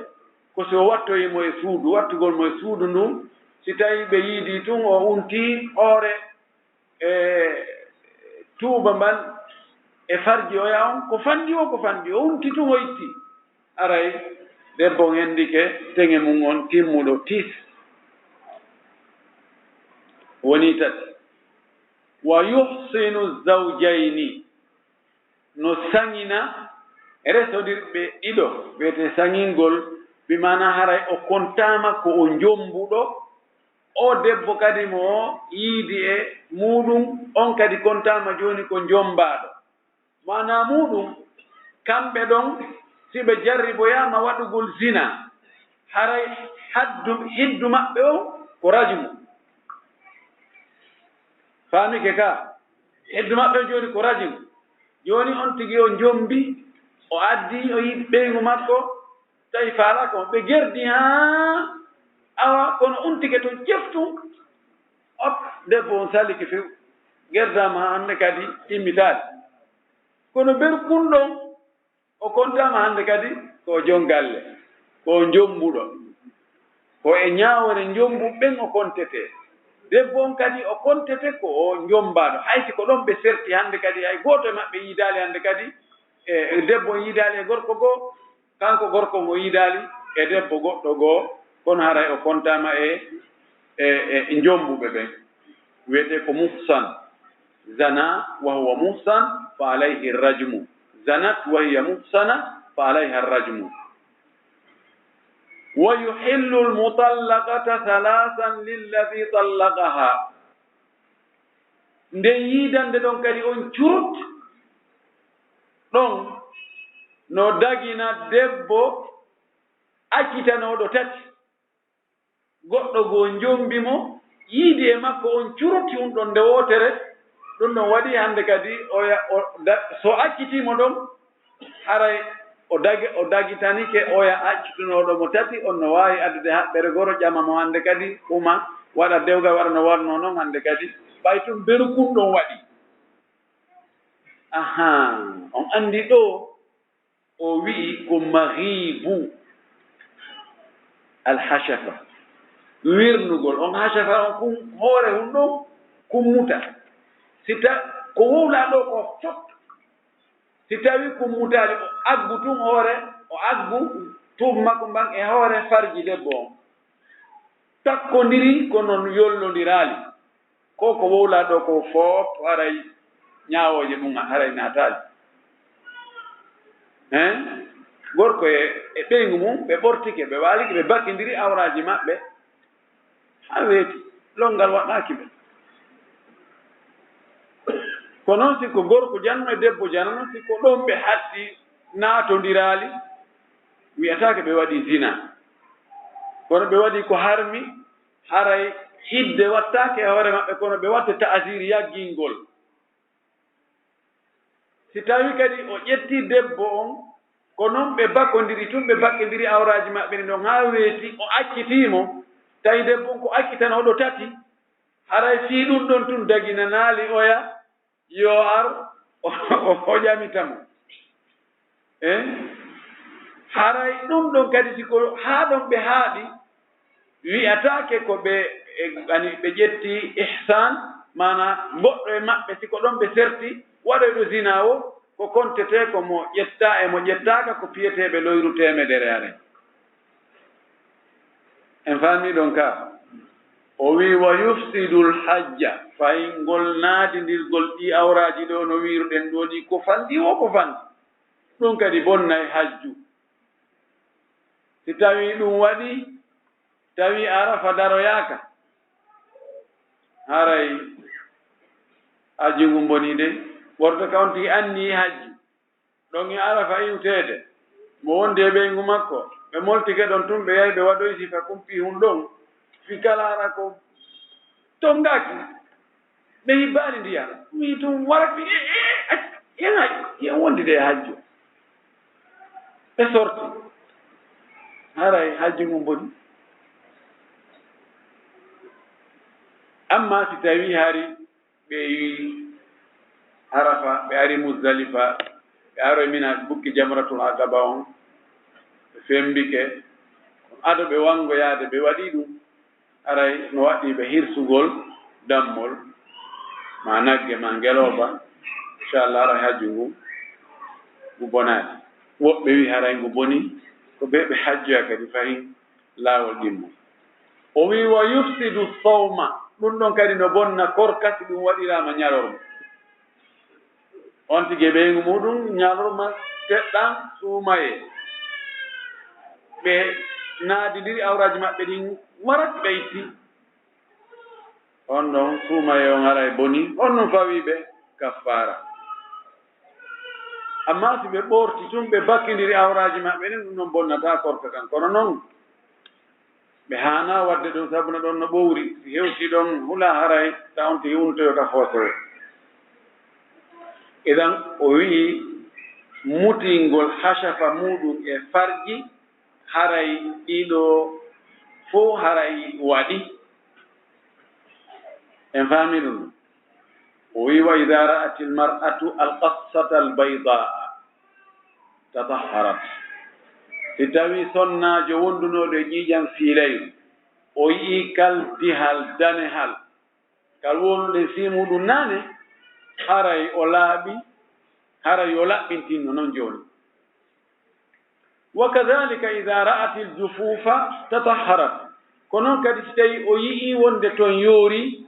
ko si o wattoyi mo e suudu, wattugol mo e suudu ndun, si tawii ɓe yiidii tun o untii hoore e tuuba mban e farji oya on, ko fanɗi o, ko fanɗi o, unti tun o itti. Aray, debbo on hendike teŋe mun on timmuɗo tis. Woni tati. Wa yuhsinu zawjayni, no saŋina resodirɓe ɗiɗo, wi'etee saŋingol, bi maanaa haray o kontaama ko o jombuɗo, o debbo kadi mo yiidi e muuɗum, on kadi kontaama jooni ko jombaaɗo. Maanaa muuɗum, kamɓe ɗon, si ɓe jarriboyaama waɗugol zina, haray haddu, hiddu maɓɓe on ko rajmu. Faamike ka? Hiddu maɓɓe on jooni ko rajmu. Jooni on tigi o jombi, o addi, o yiɗi ɓeyngu makko, tawi faalaaka mo. Ɓe gerdi haa awa, kono untike ton ceftun. Op, debbo on salike few. Gerdaama hannde kadi timmitaali. Kono berkun ɗon, o kontaama hannde kadi ko o jon galle. ko o njombuɗo. Ko e ñaawoore njombuɓe ɓen o kontetee. Debbo on kadi o kontetee ko o njombaaɗo. Hay si ko ɗon ɓe serti hannde kadi, hay gooto e maɓɓe yiidaali hannde kadi, e, e debbo on yiidaali e gorko goo, kanko gorko on o yiidaali e debbo goɗɗo goo, kono haray o kontaama e, e, e njombuɓe ɓen. Wiyetee ko muhsan. Zana wa huwa muhsan, fa alayhi rajmu. Zanat wa hiya muhsana, fa alayha rajmu. Wa yuhillu al-mutallaqata thalathan lilladhi tallaqaha. Nden yiidande ɗon kadi on curut, ɗon no dagina debbo accitanooɗo tati. Goɗɗo goo njombi mo, yiidi e makko on curut on ɗon nde wootere, ɗun ɗon waɗi hannde kadi oya, o da-, so accitii mo ɗon, haray o dagi-, o dagitanike oya accitunooɗo mo tati, on no waawi addude haɓɓere goro, ƴama mo hannde kadi, huma, waɗa dewgal, waɗa no waɗnoo non hannde kadi, ɓay tun beru kun ɗon waɗi. Ahan, on anndi ɗoo, o wi'i ko maghibu al hashafa, wirnugol. On hashafa on kun hoore hun ɗon kun muta. Si ta-, ko wowlaa ɗoo ko fot. Si tawi kun mutaali, o aggu tun hoore, o aggu tuubu makko mban e hoore farji debbo on. Takkondiri kono yolnondiraali. Ko ko wowlaa ɗoo ko fof haray ñaawooje ɗum haray naataali. Hein? Gorko e, e ɓeyngu mum, ɓe ɓortike, ɓe waalike, ɓe bakindiri awraaji maɓɓe. Haa weeti, lonngal waɗaaki ɓe. Ko non si ko gorko janno e debbo janno, si ko ɗon ɓe hatti naatondiraali, wi'ataake ɓe waɗi zina. Kono ɓe waɗi ko harmi, haray hidde wattaake e hoore maɓɓe, kono ɓe watte ta'asiiri yaggingol. Si tawii kadi o ƴettii debbo on, ko non ɓe bakondiri tun, ɓe bakindiri awraaji maɓɓe ɗin ɗon haa weeti, o accitii mo, tawi debbo on ko accitanooɗo tati, haray fii ɗun ɗon tun daginanaali oya, yo ar, o, o, o ƴamita mo. Eh? Haray ɗun ɗon kadi, si ko haa ɗon ɓe haaɗi, wi'ataake ko ɓe, e, ani, ɓe ƴetti ihsan, maana goɗɗo e maɓɓe, si ko ɗon ɓe serti, waɗoyɗo zina o, ko kontetee ko mo ƴettaa e mo ƴettaaka, ko piyeteeɓe loyru teemedere are. En faamii ɗon ka? O wi'i, "Wa yufsidul hajja", fay ngol naadindirgol ɗii awraaji ɗoo no wi'ruɗen ɗoo ɗii, ko fanɗi wo ko fanɗi. Ɗun kadi bonnay hajju. Si tawii ɗun waɗii, tawii Arafa daroyaaka, haray hajju ngun bonii de. Worto ka on tigi anniyii hajju. Ɗon e Arafa iwteede, mo wondi e ɓeyngu makko, ɓe moltike ɗon tun, ɓe yahi ɓe waɗoyi sifa kumpi hun ɗon, fii kala hara ko tongaaki, ɓe hibbaali ndiyam, mi tun warat mi, e, e, e, acc-, yen haj-, yen wondi de e hajju. Ɓe sorti. Haray hajju ngun boni. Amma si tawii hari ɓe iwi Arafa, ɓe ari Muzdalifa, ɓe aroyi Mina, ɓe bukki Jamratul Aqaba on, ɓe fembike. Ado ɓe wangoyaade, ɓe waɗi ɗum, haray no waɗɗii ɓe hirsugol dammol, maa nagge, maa ngelooba. Inchallah, haray hajju ngu, ngu bonaali. Woɓɓe wi haray ngu boni, ko ɓe ɓe hajjoya kadi fahin laawol ɗimmo. O wi'i, "Wa yufsidu sawma", ɗum ɗon kadi no bonna korka si ɗum waɗiraama ñalorma. On tigi e ɓeyngu muɗum ñalorma seɗɗan suumayee. Ɓe naadidiri awraaji maɓɓe ɗin warat ɓe itti. On ɗon suumayee on haray boni, on ɗum fawii ɓe kaffaara. Ammaa si ɓe ɓoorti tun, ɓe bakkindiri awraaji maɓɓe ɗin, ɗum ɗon bonnataa korka kan. Kono non, ɓe haanaa waɗde ɗum, sabuna ɗon no ɓowri. Si hewtii ɗon hula haray, ta on tigi untoyo ka foosowe. Idan, o wi'i, mutingol hashafa muuɗum e farji, haray ɗiɗo fow haray waɗi. En faami ɗum? O wi'i, "Wa idha ra'atil mar'atu al-qassata al-bayda'a tatahharat." Si tawii sonnaajo wondunooɗo e ƴiiƴan fiilayru, o yi'ii kal dihal danehal, kal wowluɗen fii muuɗum naane, haray o laaɓi, haray o laɓɓintinno non jooni. Wa kadhalika idha ra'atil jufufa tatahharat. Ko non kadi si tawii o yi'ii wonde ton yoori,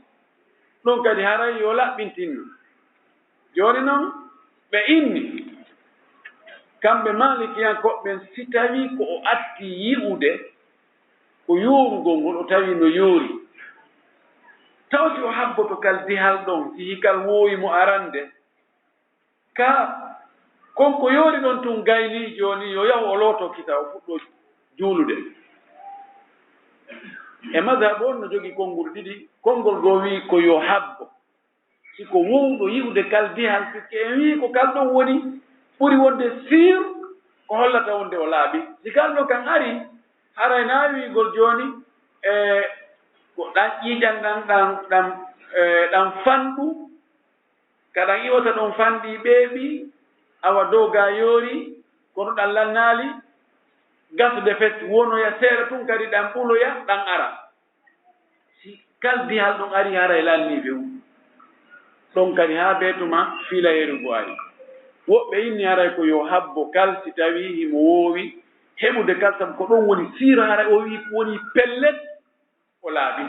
ɗum kadi haray yo laɓɓintinno. Jooni non, ɓe inni, kamɓe Maalikiyankooɓe ɓen, si tawii ko o atti yi'ude ko yoorugol ngol, o tawi no yoori, taw si o habboto kal dihal ɗon, si hikal woowi mo arande, ka kon ko yoori ɗon tun gaynii, jooni yo yahu o looto kisa, o fuɗɗo juulude. E mazhab on no jogii konngol ɗiɗi, konngol goo wi'i ko yo habbo. Si ko wowɗo yi'ude kal dihal, puisque en wi'i ko kal ɗon woni ɓuri wonde sûr ko hollata wonde o laaɓi. Si kal ɗon kan ari, haray na wi'ugol jooni, e ko ɗan ƴiiƴan ɗan, ɗan, ɗan, e, ɗan fanɗu, ka ɗan iwata ɗon fanɗi ɓeeɓi, awa dow ga yoori, kono ɗan lannaali gasude fes, wonoya seeɗa tun kadi ɗan ɓuloya, ɗan ara. Si kal dihal ɗon ari haray lannii few, ɗon kadi haa bee tuma fiilayru ngu ari. Woɓɓe inni haray ko yo habbo kal si tawii himo woowi heɓude kal, sabu ko ɗon woni siira, haray o wi'i ko woni pellet, o laaɓi.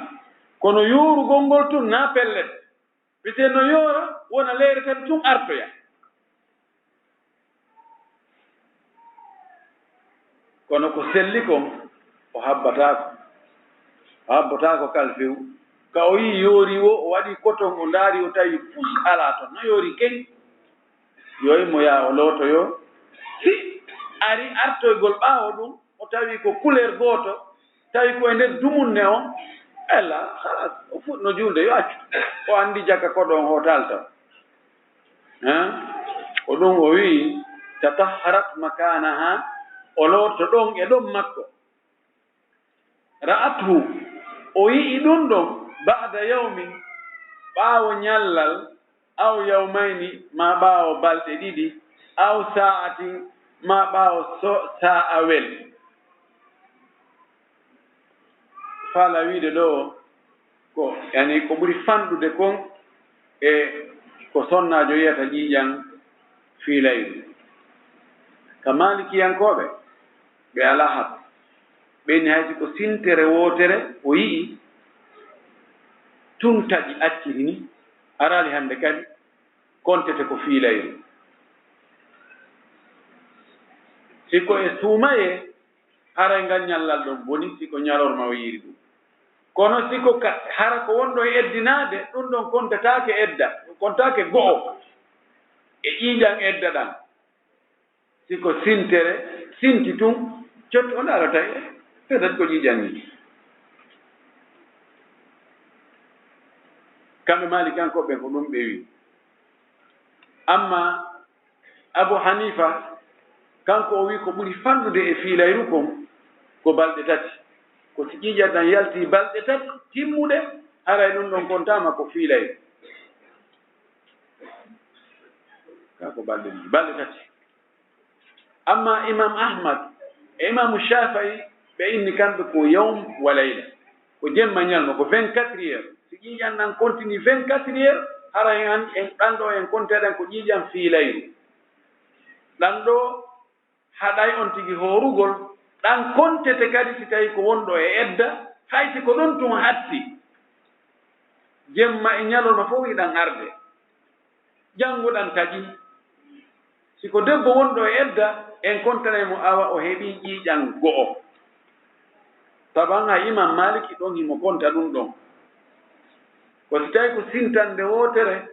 Kono yoorugol ngol tun naa pellet. Bite no yoora, wona leyre tati tun artoya. Kono ko selli kon, o habbataako. O habbotaako kal few. Ka o yi'i yoori woo, o waɗi koton, o ndaari, o tawi fus alaa ton. No yoori ken. Yo immo yaa o lootoyoo. Si ari artoygol ɓaawo ɗun, o tawi ko couleur gooto, tawi ko e nder dumunne on, ella, halas, o fuɗɗino juulde, yo accu. O anndi jaka koɗo on hotal taw. Hein? Ko ɗun o wi'i, tatahharat makanaha, o looto ɗon e ɗon makko. Ra'athu, o yi'i ɗun ɗon, ba'da yawmin, ɓaawo ñallal, aw yawmayni, maa ɓaawo balɗe ɗiɗi, aw sa'atin, maa ɓaawo so-, sa'awel. Faala wi'ude ɗoo ko, yani, ko ɓuri fanɗude kon e ko sonnaajo yi'ata ƴiiƴan fiilayru. Ka Maalikiyankooɓe, ɓe alaa haɓɓe. Ɓe inni hay si ko sintere wootere o yi'i, tun taƴi acciri ni, araali hande kadi, kontete ko fiilayru. Si ko e suumayee, haray ngal ñallal ɗon boni, si ko ñalorma o yi'iri ɗun. Kono si ko ka, hara ko wonɗo e eddinaade, ɗun ɗon kontataake edda, kontaake go'o e ƴiiƴan edda ɗan. Si ko sintere, sinti tun, cotti o ndaarata e, peut-être ko ƴiiƴan ni. Kamɓe Maalikiyankooɓe ɓen ko ɗun ɓe wi'i. Amma Abu Hanifa, kanko o wi'i ko ɓuri fanɗude e fiilayru kon ko balɗe tati. Ko si ƴiiƴan ɗan yaltii balɗe tati timmuɗe, haray ɗun ɗon kontaama ko fiilayru. Kaa ko balɗe ɗiɗi, balɗe tati. Amma Imam Ahmad e Imaamu Shaafi'i, ɓe inni kamɓe ko yawm wa layla, ko jemma ñalma, ko vingt-quatre heures. Si ƴiiƴan ɗan continue vingt-quatre heures, hara en an-, en ɗan ɗoo en konteɗen ko ƴiiƴan fiilayru. Ɗan ɗoo haɗay on tigi hoorugol, ɗan kontete kadi si tawii ko wonɗo e edda, hay si ko ɗon tun hatti. Jemma e ñalorma fow hiɗan arde. Janngo ɗan taƴi. Si ko debbo wonɗo e edda, en kontanay mo awa o heɓii ƴiiƴan go'o. Taban hay Imam Maliki ɗon himo konta ɗun ɗon. Ko si tawii ko sintande wootere,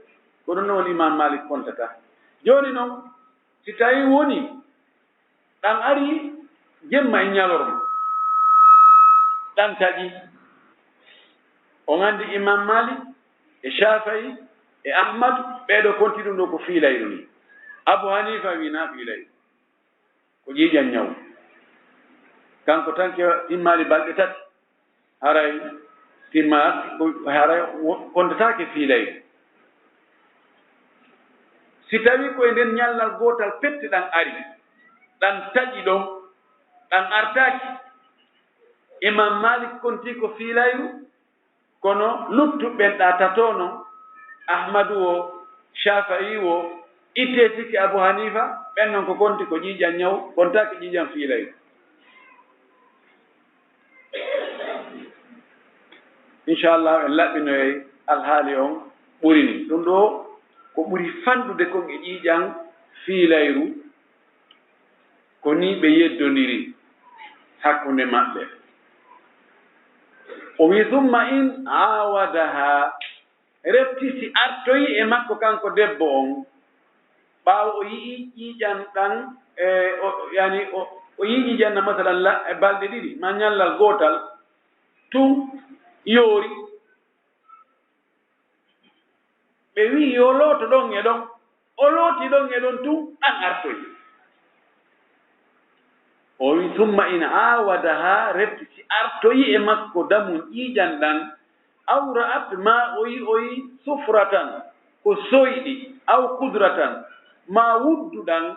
ko ɗun non woni Imam Malik kontata. Jooni non, si tawii woni ɗan arii jemma e ñalorma, ɗan taƴi. On anndi Imam Malik e Shafi'i e Ahmad, ɓee ɗoo konti ɗun ɗoo ko fiilayru ni. Abu Hanifa wi'i naa fiilayru. Ko ƴiiƴan ñawu. Kanko tan ke-, timmaali balɗe tati. Haray timma, ko, haray wo-, kontataake fiilayru. Si tawii ko e nder ñallal gootal pette ɗan ari, ɗan taƴi ɗon, Ɗan artaaki. Imam Malik kontii ko fiilayru, kono luttuɓe ɓen ɗaa tatoo non, Ahmadu woo, Shafi'i woo, ittee sikki Abu Hanifa, ɓen non ko konti ko ƴiiƴan ñaw, kontaaki ƴiiƴan fiilayru. Inchallah, en laɓɓinoyay alhaali on ɓuri ni. Ɗun ɗoo ko ɓuri fanɗude kon e ƴiiƴan fiilayru, ko nii ɓe yeddondiri hakkunde maɓɓe. O wi'i, "Summa in aawadaha," refti si artoyi e makko kanko debbo on, ɓaawo o yi'i ƴiiƴan ɗan, e, o, yani, o, o yi'i ƴiiƴan na masalan la, e balɗe ɗiɗi, ma ñallal gootal, tun yoori. Ɓe wi'i, "Yo looto ɗon e ɗon." O looti ɗon e ɗon tun, ɗan artoyi. O wi'i, "Summa in aawadaha," refti si artoyi e makko damun ƴiiƴan ɗan, "aw ra'at," ma o yi'oyi, "sufratan," ko soyɗi, "aw kudratan," ma wuddu ɗan,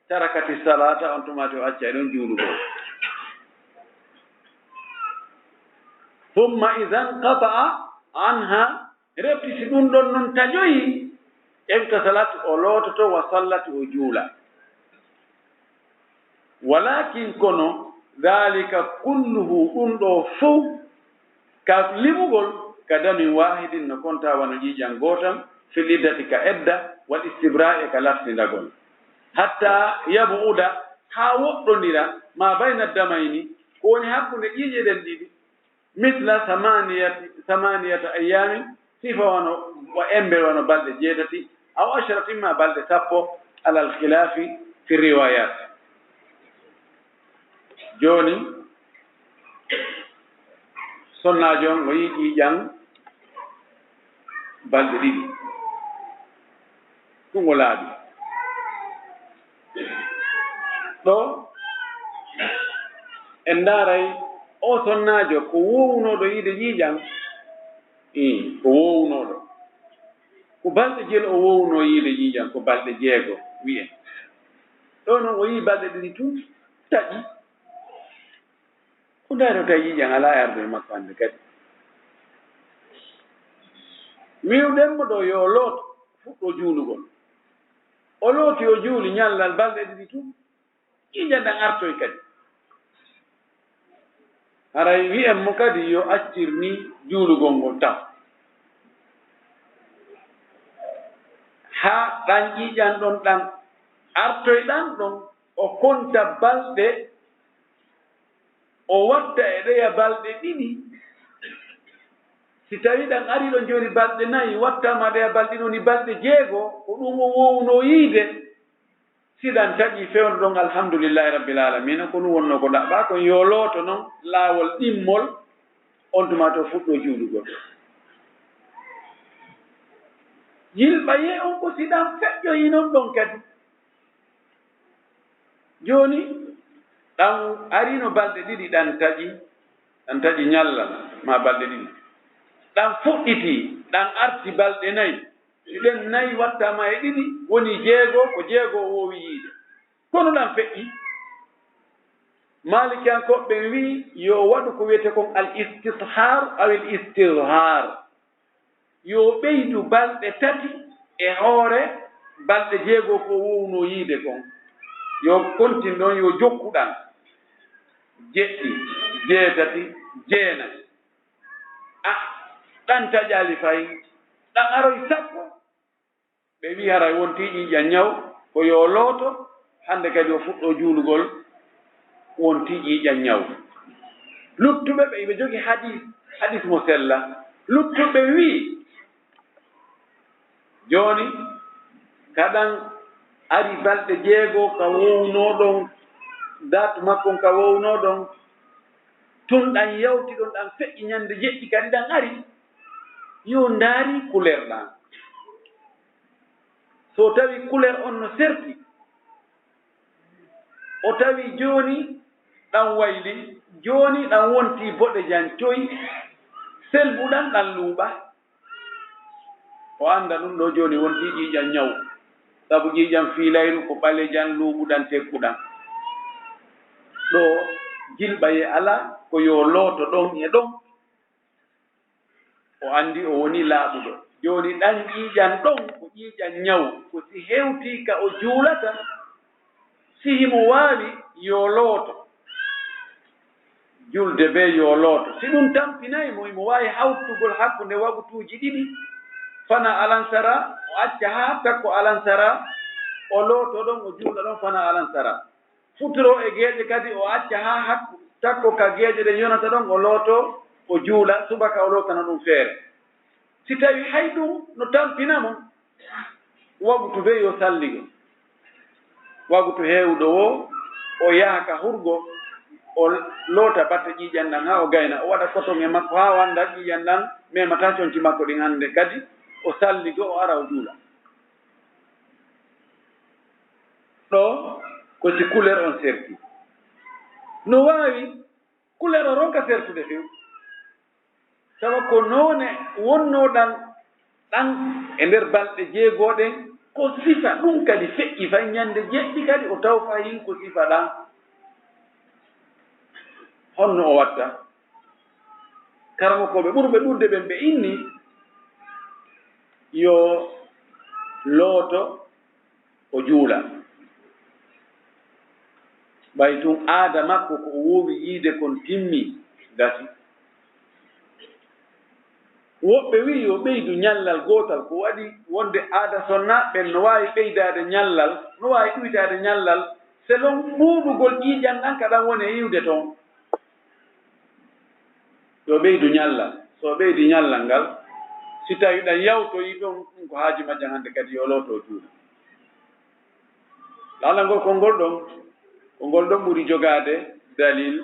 "tarakati salata," on tuma to accay ɗon juulugol. "Summa idan qata'a anha," refti si ɗun ɗon non taƴoyi, "igtasalat," o loototo, "wa sallat," o juula. "Walakin," kono, "dhalika kulluhu," ɗun ɗoo fow, ka limugol, "ka damin wahidin," no konta wano ƴiiƴan gootan, "fil iddati," ka edda, "wal istibra'i," ka laftindagol. "Hatta yabu'uda," haa woɗɗondira, "ma bayna damayni," ko woni hakkunde ƴiiƴe ɗen ɗiɗi, "misla samaniyati, samaniyata ayyamin," sifa wano, wa embe wano balɗe jeetati, "aw ashratin," ma balɗe sappo, "alal khilafi fi riwayat." Jooni, sonnaajo on o yi'i ƴiiƴan balɗe ɗiɗi. Ɗun o laaɓi. Ɗoo, en ndaaray oo sonnaajo ko woowunooɗo yi'ude ƴiiƴan? Ii, ko woowunooɗo. Ko balɗe jelu o woowunoo yi'ude ƴiiƴan, ko balɗe jeego, wi'en. Ɗoo non o yi'i balɗe ɗiɗi tun, taƴi. Ko ndaari o tawi ƴiiƴan alaa e arde e makko hannde kadi. Wi'uɗen mo ɗoo yo o looto, fuɗɗoo juulugol. O looti, o juuli ñallal balɗe ɗiɗi tun, ƴiiƴan ɗan artoyi kadi. Haray wi'en mo kadi yo accir nii juulugol ngol taw. Haa ɗan ƴiiƴan ɗon ɗan artoyi ɗan ɗon, o konta balɗe O watta e ɗeya balɗe ɗiɗi. Si tawii ɗan arii ɗon jooni balɗe nayi, wattaama ɗeya balɗe ɗiɗi, woni balɗe jeego, ko ɗun o woowunoo yiide. Si ɗan taƴii fewndo ɗon, alhamdulillahi rabbil aalamiina, ko ɗun wonnoo ko ɗaɓɓaa kon, yo looto non laawol ɗimmol, on tuma to fuɗɗoo juulugol. Yilɓayee on ko si ɗan feƴƴoyii non ɗon kadi. Jooni, ɗan ariino balɗe ɗiɗi, ɗan taƴi, ɗan taƴi ñallal maa balɗe ɗiɗi. Ɗan fuɗɗiti, ɗan arti balɗe nayi. Si ɗen nayi wattaama e ɗiɗi, woni jeego, ko jeego o woowi yiide. Kono ɗan feƴƴi. Maalikiyankooɓe ɓen wi'i, yo o waɗu ko wi'etee kon al istishar aw al istizhar. Yo ɓeydu balɗe tati e hoore balɗe jeego ko woowunoo yiide kon. Yo kontin ɗon, yo jokku ɗan. Jeɗɗi, jeetati, jeenay. Ah, ɗan taƴaali fay, ɗan aroy sappo. Ɓe wi'i haray wontii ƴiiƴan ñaw, ko yo looto, hannde kadi o fuɗɗoo juulugol, wontii ƴiiƴan ñaw. Luttuɓe ɓe, ɓe jogi hadiis, hadiis mo sella. Luttuɓe wi'i, jooni, ka ɗan ari balɗe jeego ka woowunoo ɗon, daatu makko on ka woowunoo ɗon, tun ɗan yawti ɗon, ɗan feƴƴi ñande jeɗɗi kadi ɗan ari, yo ndaari kuleer ɗan. So tawi kuleer on no serti, o tawi jooni ɗan wayli, jooni ɗan wonti boɗejan coy, selbu ɗan, ɗan luuɓa. O annda ɗun ɗoo jooni wonti ƴiiƴan ñaw, sabu ƴiiƴan fiilayru ko ɓalejan, luuɓuɗan, tekkuɗan. Ɗoo jilɓayee alaa, ko yo looto ɗon e ɗon. O anndi o wonii laaɓuɗo. Jooni ɗan ƴiiƴan ɗon, ko ƴiiƴan ñawu, ko si hewtii ka o juulata, si himo waawi, yo looto. Julde bee yo looto. Si ɗun tampinay mo, himo waawi hawtugol hakkunde wagutuuji ɗiɗi, fana alansaraa, o acca haa takko alansaraa, o lootoo ɗon, o juula ɗon fana alansaraa. Futuro e geeƴe kadi, o acca haa hakku, takko ka geeƴe ɗen yonata ɗon, o lootoo, o juula, subaka o lootana ɗun feere. Si tawii hay ɗun no tampina mo, wagutu bee yo salligo. Wagutu heewuɗo woo, o yaha ka hurgo, o loota batte ƴiiƴan ɗan haa o gayna, o waɗa koton e makko haa wannda ƴiiƴan ɗan memataa conci makko ɗin hannde kadi, o salligo, o ara o juula. Ɗoo ko si kuleer on serti. No waawi kuleer on ronka sertude few. Tawa ko noone wonnoo ɗan, ɗan e nder balɗe jeegoo ɗen, ko sifa ɗun kadi feƴƴi fay ñannde jeɗɗi kadi o taw fahin ko sifa ɗan. Honno o watta? Karamokooɓe ɓurɓe ɗuuɗude ɓen ɓe inni yo looto o juula. Ɓay tun aada makko ko o woowi yiide kon timmii, gasi. Woɓɓe wi'i yo ɓeydu ñallal gootal, ko waɗi wonde aada sonnaaɓe ɓen no waawi ɓeydaade ñallal, no waawi ɗuytaade ñallal, selon ɗuuɗugol ƴiiƴan ɗan ka ɗan woni e iwde ton. Yo ɓeydu ñallal. So o ɓeydi ñallal ngal, si tawii ɗan yawtoyii ton, ɗun ko haaju majjan hannde kadi yo looto o juula. Lallal ngol konngol ɗon, ko ngol ɗon ɓuri jogaade dalil.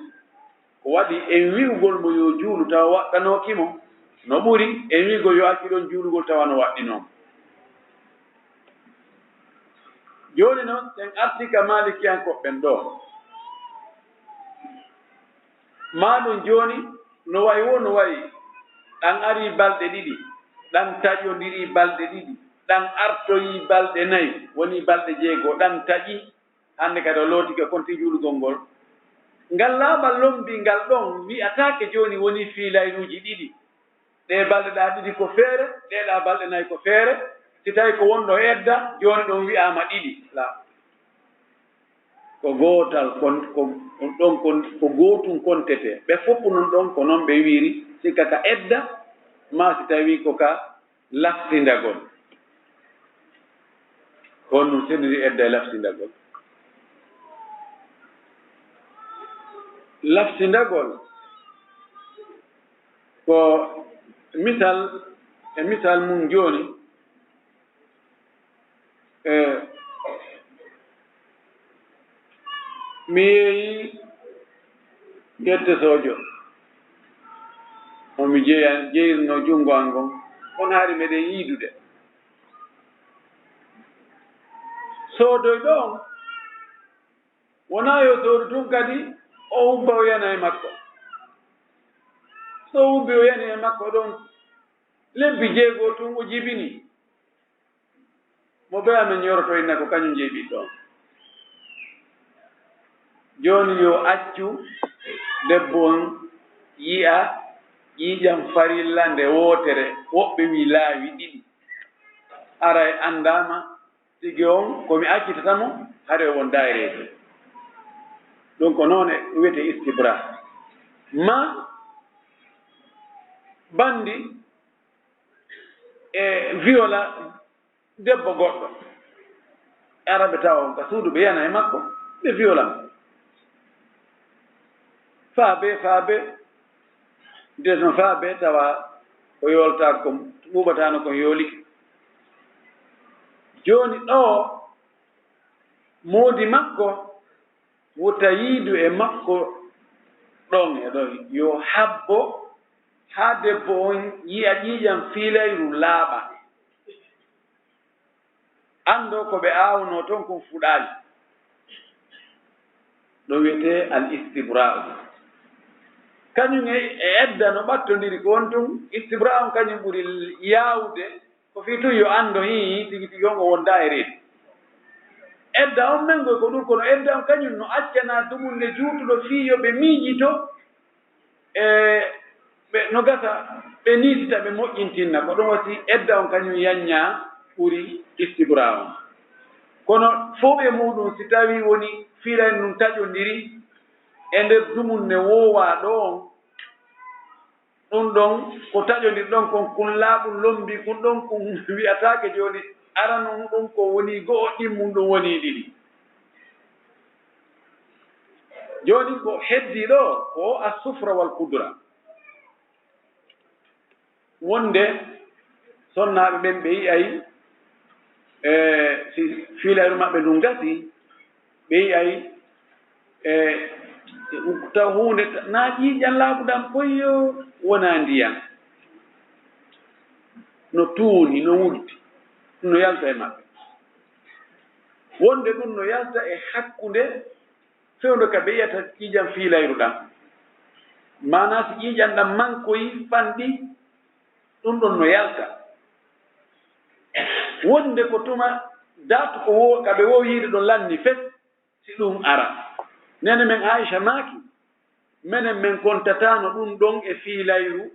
Ko waɗi en wi'ugol mo yo juulu tawa waɗɗanooki mo, no ɓuri en wi'ugol yo accu ɗon juulugol tawa no waɗɗinoo mo. Jooni non, en artii ka Maalikiyankooɓe ɓen ɗoo. Maa ɗun jooni, no wa'i woo, no wa'i. Ɗan arii balɗe ɗiɗi, ɗan taƴondirii balɗe ɗiɗi, ɗan artoyii balɗe nay, wonii balɗe jeego, ɗan taƴii. Hannde kadi o lootike konti juulugol ngol. Ngal laaɓal lombii ngal ɗon wi'ataake jooni wonii fiilayruuji ɗiɗi. Ɗee balɗe ɗaa ɗiɗi ko feere, ɗee ɗaa balɗe nay ko feere. Si tawii ko wonɗo e edda, jooni ɗon wi'aama ɗiɗi. La. Ko gootal kon, ko, ɗon kon, ko gootun kontetee. Ɓe fow non ɗon ko non ɓe wi'iri, sikka ka edda, maa si tawii ko ka lafsindagol. Ko honɗun seniri edda e lafsindagol? Lafsindagol ko misal, e misal mun jooni, e, mi yeeyi yette sojo, mo mi jeya-, jeyirno junngo an ngon, kono hari meɗen yiidude. Soodoyɗo on, wonaa yo soodu tun kadi, o hubba o yana e makko. So o hubbi o yani e makko ɗon, lebbi jeego tun o jibini. Mo bee amen yoroto inna ko kañum jeyi ɓiɗɗo on. Jooni yo accu debbo on yi'a ƴiiƴam farilla nde wootere, woɓɓe wi'i laawi ɗiɗi. Aray anndaama tigi on ko mi accitata mo, hari o wondaa e reedu. Ɗun ko non e wi'etee istibra. Maa banndi e viola debbo goɗɗo. Araɓe tawa on ka suudu, ɓe yana e makko, ɓe viola mo. Faa bee, faa bee, nde no faa bee tawa o yooltaako, ɓuuɓataano kon yoolike. Jooni ɗoo, moodi makko wota yiidu e makko ɗon e ɗon, yo habbo haa debbo on yi'a ƴiiƴam fiilayru laaɓa. Anndoo ko ɓe aawnoo ton kon fuɗaali. Ɗun wi'etee al istibra'u. Kañum e, e edda no ɓattondiri ko on tun, istibra'u on kañum ɓuri yaawude. Ko fii tun yo anndo hii tigi tigi on o wondaa e reedu. Edda on men ngoy ko ɗun, kono edda on kañun no accanaa dumunde juutuɗo fii yo ɓe miijito, e ɓe no gasa ɓe niitita, ɓe moƴƴintinna. Ko ɗun wasi edda on kañun yanñaa ɓuri istibra on. Kono fow e muuɗun, si tawii woni fiilayru ndun taƴondiri e nder dumunne woowaa ɗoo on, ɗun ɗon ko taƴondir ɗon kon, kun laaɓun lombii kun ɗon, kun wi'ataake jooni aranun ɗun ko wonii go'o, ɗimmun ɗun wonii ɗiɗi. Jooni ko heddii ɗoo ko as-sufra wal qudra. Wonde sonnaaɓe ɓen ɓe yi'ay, e, si fiilayru maɓɓe ndun gasii, ɓe yi'ay, e, taw huunde ta-, naa ƴiiƴan laaɓuɗan poyyo, wonaa ndiyan. No tuuni, no wuddi, no yalta e maɓɓe. Wonde ɗun no yalta e hakkunde fewndo ka ɓe yi'ata ƴiiƴan fiilayru ɗan. Maanaa si ƴiiƴan ɗan mankoyii, fanɗi, ɗun ɗon no yalta. Wonde ko tuma datu ko wo-, ka ɓe woowi yiide ɗon lanni fes, si ɗun ara. Neene men Aisha maaki, menen men kontataano ɗun ɗon e fiilayru,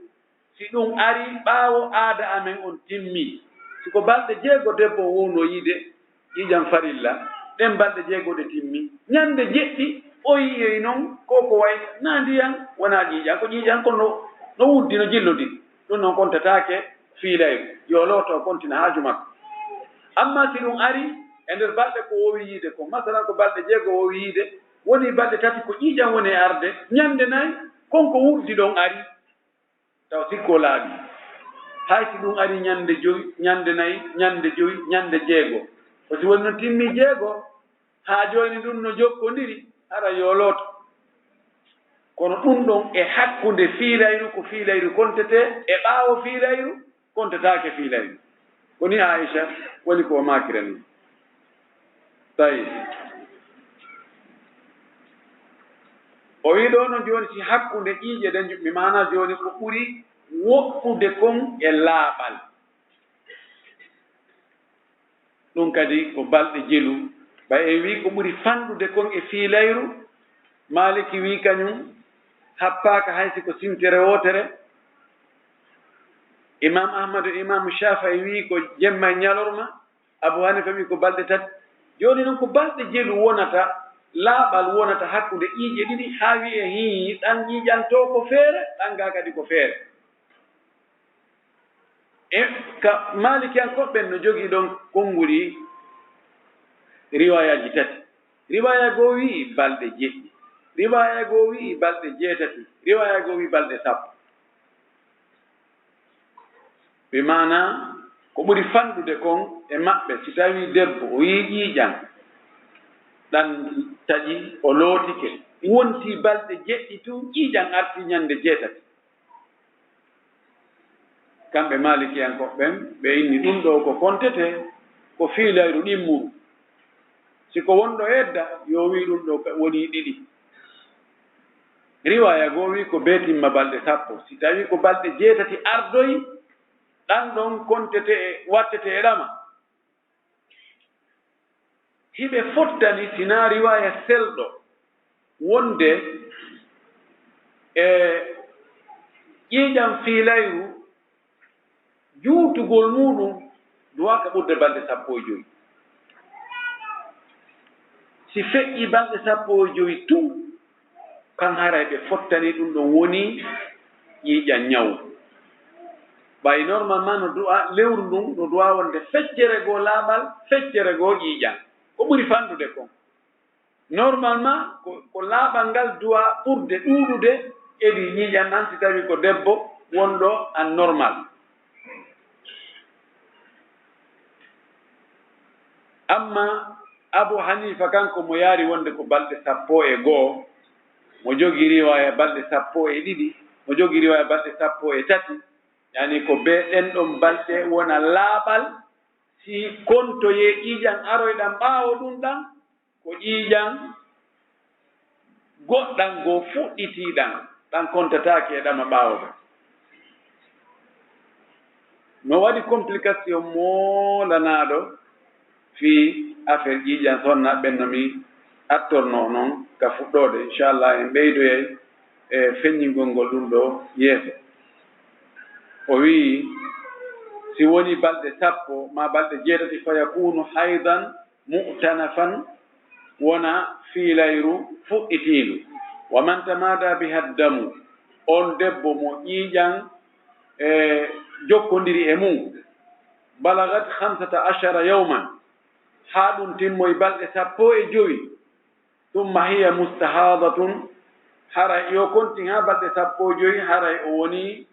si ɗun arii ɓaawo aada amen on timmii. Si ko balɗe jeego debbo on wownoo yiide ƴiiƴan farilla, ɗen balɗe jeego ɗe timmii, ñande jeɗɗi o yi'oyi non ko ko wayi, naa ndiyan, wonaa ƴiiƴan, ko ƴiiƴan, kono no, no wuddi, no jillodiri. Ɗun non kontataake fiilayru, yo looto, o kontina haaju makko. Ammaa si ɗun arii e nder balɗe ko woowi yiide kon, masalan, ko balɗe jeego woowi yiide, wonii balɗe tati ko ƴiiƴan woni e arde, ñande nay kon ko wuddi ɗon arii, taw sikko laaɓii. Hay si ɗun arii ñande jowi, ñande nay, ñande jowi, ñande jeego, ko si woni no timmii jeego, haa jooni ɗun no jokkondiri, hara yo looto. Kono ɗun ɗon e hakkunde fiilayru, ko fiilayru kontetee, e ɓaawo fiilayru kontetaake fiilayru. Ko nii Aisha woni ko o maakira nii. Tawi o wi'i ɗoo non jooni si hakkunde ƴiiƴe ɗen, mi maanaa jooni ko ɓuri woɗɗude kon e laaɓal. Ɗun kadi ko balɗe jelu. Ɓay en wi'i ko ɓuri fanɗude kon e fiilayru, Maaliki wi'i kañun happaaka hay si ko sintere wootere. Imaam Ahmadu e Imaamu Shaafi'i wi'i ko jemma e ñalorma. Abu Haniifa wi'i ko balɗe tati. Jooni non ko balɗe jelu wonata, laaɓal wonata hakkunde ƴiiƴe ɗiɗi, haa wi'ee hii, ɗan ƴiiƴan too ko feere, ɗan gaa kadi ko feere. E ka Maalikiyankooɓe ɓen no jogii ɗon konguɗi riwaayaaji tati. Riwaaya goo wi'i balɗe jeɗɗi. Riwaaya goo wi'i balɗe jeetati. Riwaaya goo wi'i balɗe sappo. Bi maanaa, ko ɓuri fanɗude kon e maɓɓe, si tawii debbo o yi'ii ƴiiƴan ɗan taƴi, o lootike, wontii balɗe jeɗɗi tun, ƴiiƴan artii ñande jeetati. Kamɓe Maalikiyankooɓe ɓen, ɓe inni ɗun ɗoo ko kontetee, ko fiilayru ɗimmuru. Si ko wonɗo edda, yo wi'u ɗun ɗoo ka wonii ɗiɗi. Riwaaya goo wi'i ko bee timma balɗe sappo. Si tawii ko balɗe jeetati ardoyi, ɗan ɗon kontetee e, wattetee e ɗama. Hiɓe fottani, si naa riwaaya selɗo, wonde, e, ƴiiƴan fiilayru, juutugol muuɗun duwaaka ɓurde balɗe sappo e jowi. Si feƴƴii balɗe sappo e jowi tun, kan haray ɓe fottani ɗun ɗon woni ƴiiƴan ñawu. Ɓay normalement no du'a lewru ndun, no du'a wonde feccere goo laaɓal, feccere goo ƴiiƴan. Ko ɓuri fanɗude kon. Normalement, ko, ko laaɓal ngal du'a ɓurde ɗuuɗude e ɗi ƴiiƴan ɗan, si tawii ko debbo wonɗo an normal. Amma Abu Haniifa, kanko mo yaari wonde ko balɗe sappo e go'o, mo jogii riwaaya balɗe sappo e ɗiɗi, mo jogii riwaaya balɗe sappo e tati, yani ko bee ɗen ɗon balɗe wona laaɓal, si kontoyee ƴiiƴan aroyɗan ɓaawo ɗun ɗan, ko ƴiiƴan goɗɗan goo fuɗɗitiiɗan, ɗan kontataake e ɗama ɓaawo ɗan. No waɗi complication moolanaaɗo fii affaire ƴiiƴan sonna ɓen no mi attornoo non ka fuɗɗoode. Inchallah, en ɓeydoyay e feññingol ngol ɗum ɗoo yeeso. O wi'i, si woni balɗe sappo maa balɗe jeetati, fa yakunu haydan mu'tanafan, wona fiilayru fuɗɗitiindu. Wa man tamada biha damu, on debbo mo ƴiiƴan e jokkondiri e mum, balagat khamsata ashara yawman, haa ɗum timmoy balɗe sappo e jowi, thumma hiya mustahadatun, haray yo kontin haa balɗe sappo e jowi, haray o woni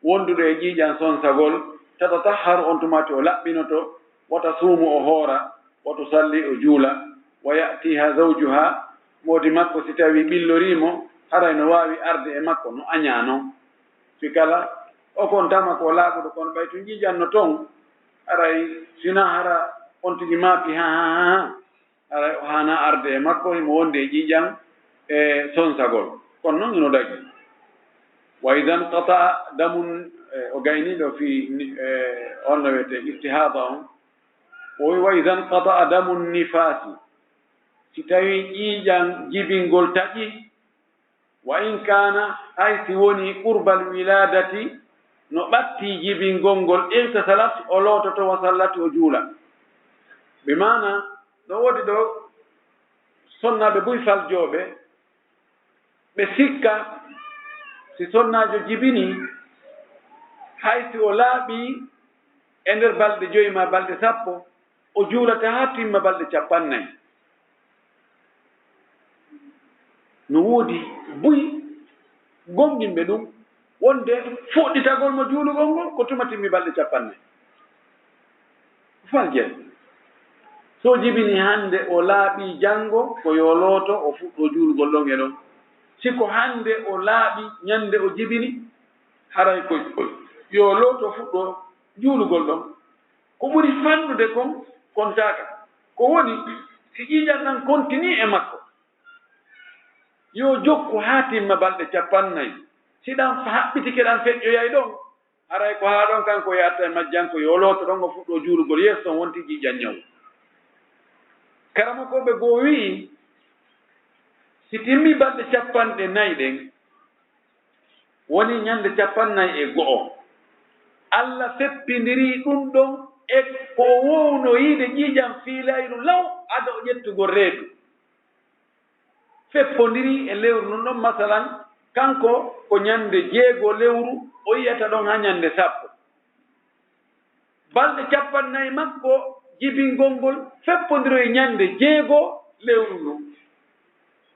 wonduɗo e ƴiiƴan sonsagol, tatatahharu, on tuma tun o laɓɓinoto, wa tasuumu, o hoora, wa tusalli, o juula, wa ya'tiha zawjuha, moodi makko si tawii ɓillorii mo, haray no waawi arde e makko no añaa non. Fii kala o kon tama ko laaɓuɗo, kono ɓay tun ƴiiƴan no ton, haray si naa hara on tigi maapi, ha, ha, ha, ha. Haray o haanaa arde e makko, himo wondi e ƴiiƴan e sonsagol. Kono non hino dagi. Wa idan qata'a damun, eh, o gaynii ɗoo fii ni-, eh, on no wi'etee istihaada on. O wi'i, "Wa idan qata'a damun nifaasi." Si tawii ƴiiƴan jibingol taƴi, wa in kaana, hay si wonii, qurbal wilaadati, no ɓattii jibingol ngol, igtasalat, o loototo, wa sallat, o juula. Bi maana, no woodi ɗoo sonnaaɓe buy faljooɓe, ɓe sikka si sonnaajo jibinii, hay si o laaɓii e nder balɗe jowi maa balɗe sappo, o juulata haa timma balɗe cappannayi. No woodi buy gomɗinɓe ɗum, wonde fuɗɗitagol mo juulugol ngol ko tuma timmi balɗe cappannayi. Faljere. So jibini hande o laaɓii janngo, ko yo looto, o fuɗɗoo juulugol ɗon e ɗon. Si ko hande o laaɓi, ɲande o jibini, haray ko yo looto, fuɗɗoo juulugol ɗon. Ko ɓuri fanɗude kon, kontaaka. Ko woni, si ƴiiƴan ɗan kontinii e makko, yo jokku haa timma balɗe cappannayi. Si ɗan fa-, haɓɓitike, ɗan feƴƴoyay ɗon, haray ko haa ɗon kanko yahatta e majjan, ko yo looto ɗon, o fuɗɗoo juulugol yeeso ton, wonti ƴiiƴan ɲawu. Karamokooɓe goo wi'i, si timmi balɗe cappanɗe nayi ɗen, woni ɲande cappannayi e go'o, Alla feppindirii ɗun ɗon e ko o wowno yiide ƴiiƴan fiilayru law ado o ƴettugol reedu. Feppondirii e lewru ndun ɗon, masalan, kanko ko ɲande jeego lewru, o yi'ata ɗon haa ɲande sappo. Balɗe cappannayi makko jibingol ngol feppondiroyi ɲande jeego lewru ndun.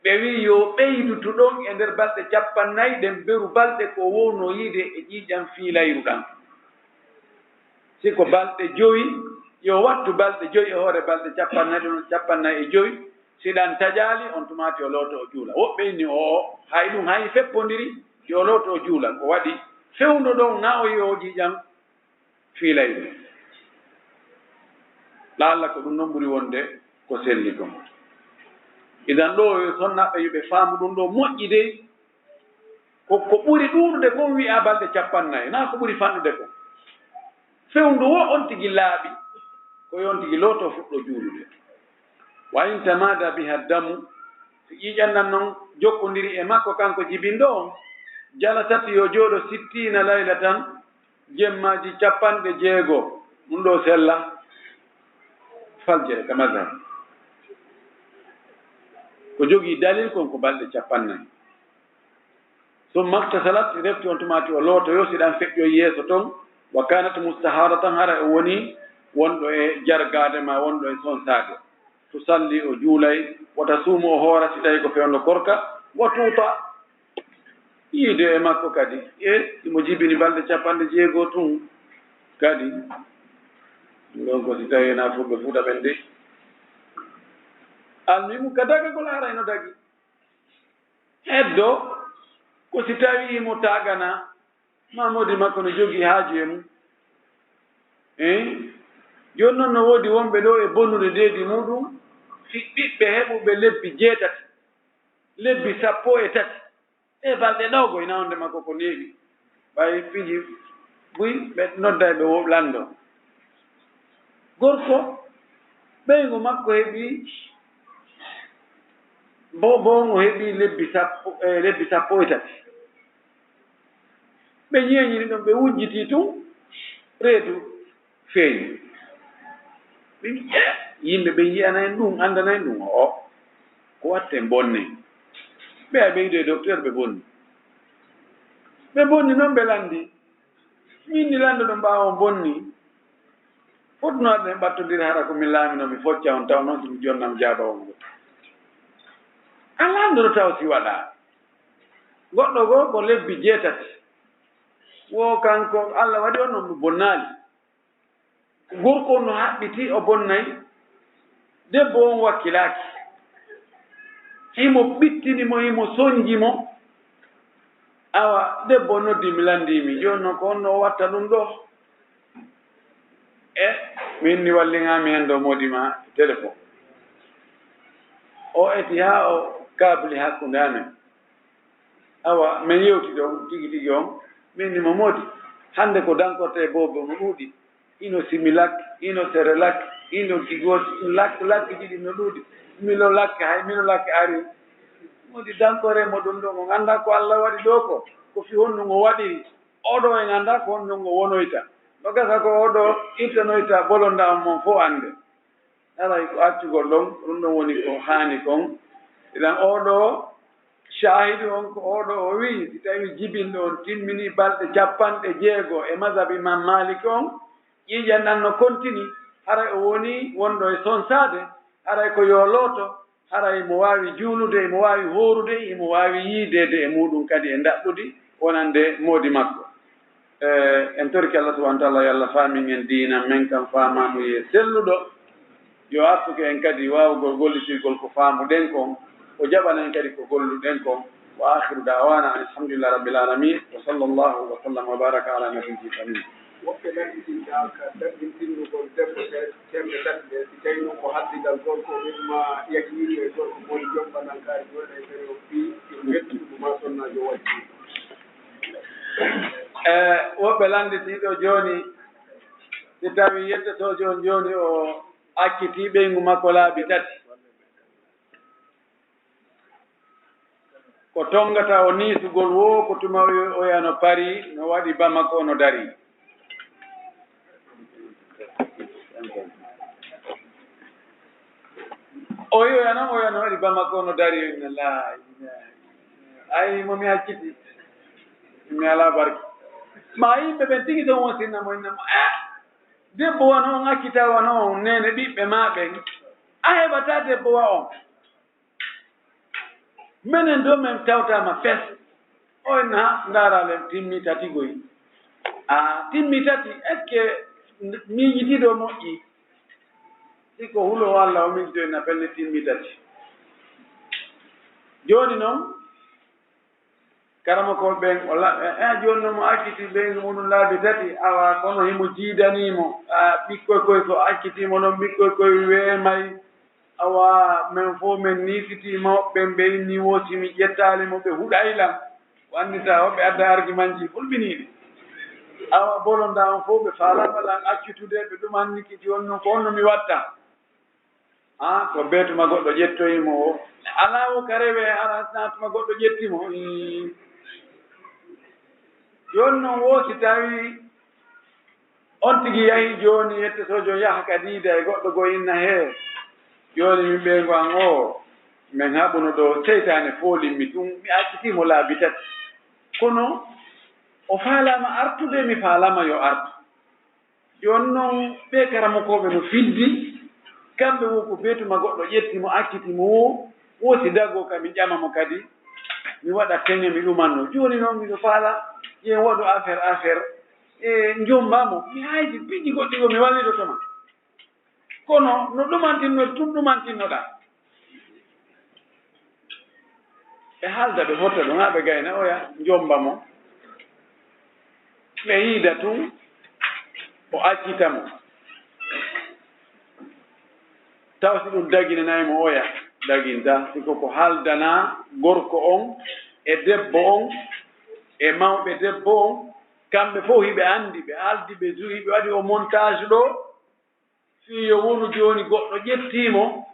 Ɓe wi'i yo ɓeydutu ɗon e nder balɗe cappannayi ɗen beru balɗe ko o wowno yiide e ƴiiƴan fiilayru ɗan. Si ko balɗe jowi, yo wattu balɗe jowi e hoore balɗe cappannayi ɗon, cappannayi e jowi. Si ɗan taƴaali, on tumaati o looto o juula. Woɓɓe inni, o'o, hay ɗun hay feppondiri, yo looto o juula. Ko waɗi fewndo ɗon na o yi'o ƴiiƴan fiilayru. Laalla ko ɗun non ɓuri wonde ko selli kon. Idan ɗoo, yo sonnaaɓe, yo ɓe faamu ɗun ɗoo moƴƴi dey. Ko, ko ɓuri ɗuuɗude kon wi'aa balɗe cappannayi, naa ko ɓuri fanɗude kon. Fewndo wo on tigi laaɓi, ko yo on tigi looto fuɗɗo juulude. Wa in tamaada biha damu, si ƴiiƴan ɗan non jokkondiri e makko kanko jibinɗo on, jalasat, yo jooɗo sittiina laylatan, jemmaaji cappanɗe jeego, ɗun ɗoo sella faljere ka mazhab. Ko jogii dalil kon ko balɗe cappannayi. Summa iktasalat, refti on tumaati o lootoyo, si ɗan feƴƴoyi yeeso ton, wa kanat mustaharatan, hara o woni wonɗo e jargaade maa wonɗo e sonsaade. Tusalli, o juulay, wa tasuumu, o hoora si tawii ko fewndo korka, wa tuuta, yiide e makko kadi. E, himo jibini balɗe cappanɗe jeego tun kadi. Ɗun ko si tawii na fulɓe Fuuta ɓen de. Almuhimu, ka dagagol haray no dagi. Heddo, ko si tawii himo taagana, maa moodi makko no jogii haaju e mun. Eh? Jooni non no woodi wonɓe ɗoo e bonnude deedi muɗum, fi-, ɓiɓɓe heɓuɓe lebbi jeetati, lebbi sappo e tati, e balɗe ɗoo goy, na wonde makko ko neeɓi. Ɓay piiji buy, ɓe nodday ɓe wo-, lanndo. Gorko, Ɓeyngu makko heɓi, bo-, boongo heɓi lebbi sappo, e lebbi sappo e tati. Ɓe ɲeeɲini ɗon, ɓe wujjitii tun, reedu feeɲi. Ɓe wi'i, "Eh, yimɓe ɓen yi'anay ɗun, anndanay ɗun, o, ko watten bonni?" Ɓe, ɓe yi'oyi docteur, ɓe bonni. Ɓe bonni non, ɓe lanndii. Min ni lanndo ɗon ɓaawo on bonni. Fotno adden ɓattondire hara ko min laamino mi focca on taw non si mi jonnam jaaba on ngo. A lanndo ɗo taw si waɗa. Goɗɗo goo ko lebbi jeetati. Wo kanko Alla waɗi on non mo bonnaali. Gorko on no haɓɓiti o bonnay. Debbo on wakkilaaki. Himo ɓittini mo, himo sonji mo. Awa, debbo noddi mi, lanndii mi. Jooni non ko honno o watta ɗun ɗoo? E, min ni wallinaa mi hen ɗoo moodi maa telefon. O eti haa o kaabli hakkunde amen. Awa, men yewti ɗon tigi tigi on. Min ni mo moodi. Hannde ko dankorte e boobo no ɗuuɗi. Hino Similac, hino Cerelac, hino Gigos, lac, lac ɗiɗi no ɗuuɗi. Milo lac, hay Milo lac ari. Woni dankore mo ɗum ɗo, on anndaa ko Alla waɗi ɗoo ko, ko fii honɗun o waɗiri. Oo ɗoo en anndaa ko honɗun o wonoyta. No gasa ko oo ɗoo ittanoyta bolonda on mon fow annde. Haray ko accugol ɗon, ɗum ɗon woni ko haani kon. Idan oo ɗoo shaahidu on ko oo ɗoo o wi'i, si tawii jibinɗo on timminii balɗe capanɗe jeego e mazhab Imam Malik on, ƴiiƴan ɗan no kontini, haray o wonii wonɗo e sonsaade, haray ko yo looto, haray imo waawi juulude, imo waawi hoorude, imo waawi yiideede e muuɗum kadi e ndaɗɗudi wonande moodi makko. Eh, en torike Allah subhanahu wa ta'ala, yo Allah faamin en diina men kan faamaamuye selluɗo. Yo artuke en kadi waawugol gollitirgol ko faamuɗen kon, o jaɓana en kadi ko golluɗen kon. Wa akhiru da'wana alhamdulillahi rabbil alamin. Wa sallallahu wa sallam wa baraka ala nabiyyi amin. Woɓɓe lanndititta ka daɗɗintinnugol debbo ter-, terɗe tati ɗe, si tawii non ko haddidal gorko, imma yakiiɗo e gorko, woni jomba nan kaari jooɗa e fere on fii, yo yettude mo maa sonnaajo wajji. E woɓɓe lannditiiɗo jooni, si tawii yettotoojo on jooni o accitii ɓeyngu makko laabi tati, ko tongata o niisugol woo ko tuma o, o yano Paris, no waɗi Bamako, no darii. O wi'oya non, o wi'a no waɗi Bamako no darii, inna laahi, inna laahi. Ay, mo mi acciti, mi alaa barke. Ma yimɓe ɓen tigi ɗon wonsinna mo, inna mo, eh, debbo wano on accita, wano on neene ɓiɓɓe maa ɓen. A heɓataa debbo wa on. Menen ɗoo men tawtaama fes. O inna, ha, ndaara le, timmi tati goy. A, timmi tati, est-ce que miijitiiɗo moƴƴi? Si ko huloowo Alla o miijitoo, inna pelle timmi tati. Jooni non, karamokooɓe ɓen, o la-, e, e, jooni non mo acciti ɓeyngu mun laabi tati, awa, kono himo jiidanii mo. A, ɓikkoy koy ko accitii mo non, ɓikkoy koy weemay. Awa, men fow men niisitii mawɓe ɓen, ɓe inni woo si mi ƴettaali mo, ɓe huɗay lan. O anndita, o ɓe adda argumentji hulɓiniiɗi. Awa, bolonda on fow ɓe faalaama lan accitude, ɓe ɗum anndi kiti on non ko honno mi watta. Haa, ko bee tuma goɗɗo ƴettoyi mo o. Alaa wo ka rewee, hara na tuma goɗɗo ƴetti mo. Ii. Jooni non woo si tawii on tigi yahi jooni, yettotoojo yaha ka diida e goɗɗo goo inna hee. Jooni min ɓeyngu an oo, men haɓuno ɗoo, seytaane foolimmi tun, mi accitii mo laabi tati. Kono o faalaama artude, mi faalaama yo artu. Jooni non ɓee karamokooɓe no fiddi, kamɓe woo ko bee tuma goɗɗo ƴetti mo, acciti mo woo, woo si dagoo ka mi ƴama mo kadi, mi waɗa keŋe, mi ɗumanno. Jooni non miɗo faala, yo en waɗu affaire, affaire, e njomba mo. Mi haydi piiji goɗɗi goo, mi wallitoto ma. Kono no ɗumantinno, tun ɗumantinnoɗaa. Ɓe haalda, ɓe fotta ɗum, haa ɓe gayna oya, njomba mo. Ɓe yiida tun, o accita mo. Taw si ɗum daginanay mo oya, daginta. Si ko ko haaldanaa gorko on, e debbo on, e mawɓe debbo on, kamɓe fof hiɓe anndi, ɓe haaldi, ɓe juhi, ɓe waɗi o montage ɗoo. Fii yo wonu jooni goɗɗo ƴettii mo,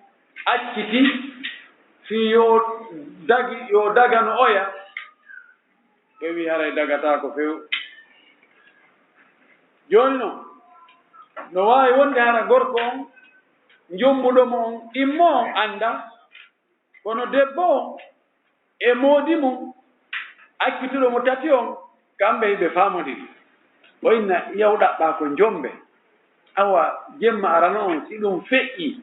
acciti, fii yo dagi, yo dagano oya. Ɓe wi'i haray dagataako few. Jooni non, no waawi wonde hara gorko on, njombuɗo mo on, ɗimmo on annda, kono debbo on e moodi mum, accituɗo mo tati on, kamɓe hiɓe faamondiri. O inna, yaw ɗaɓɓaa ko njombe. Awa, jemma arano on, si ɗum feƴƴi,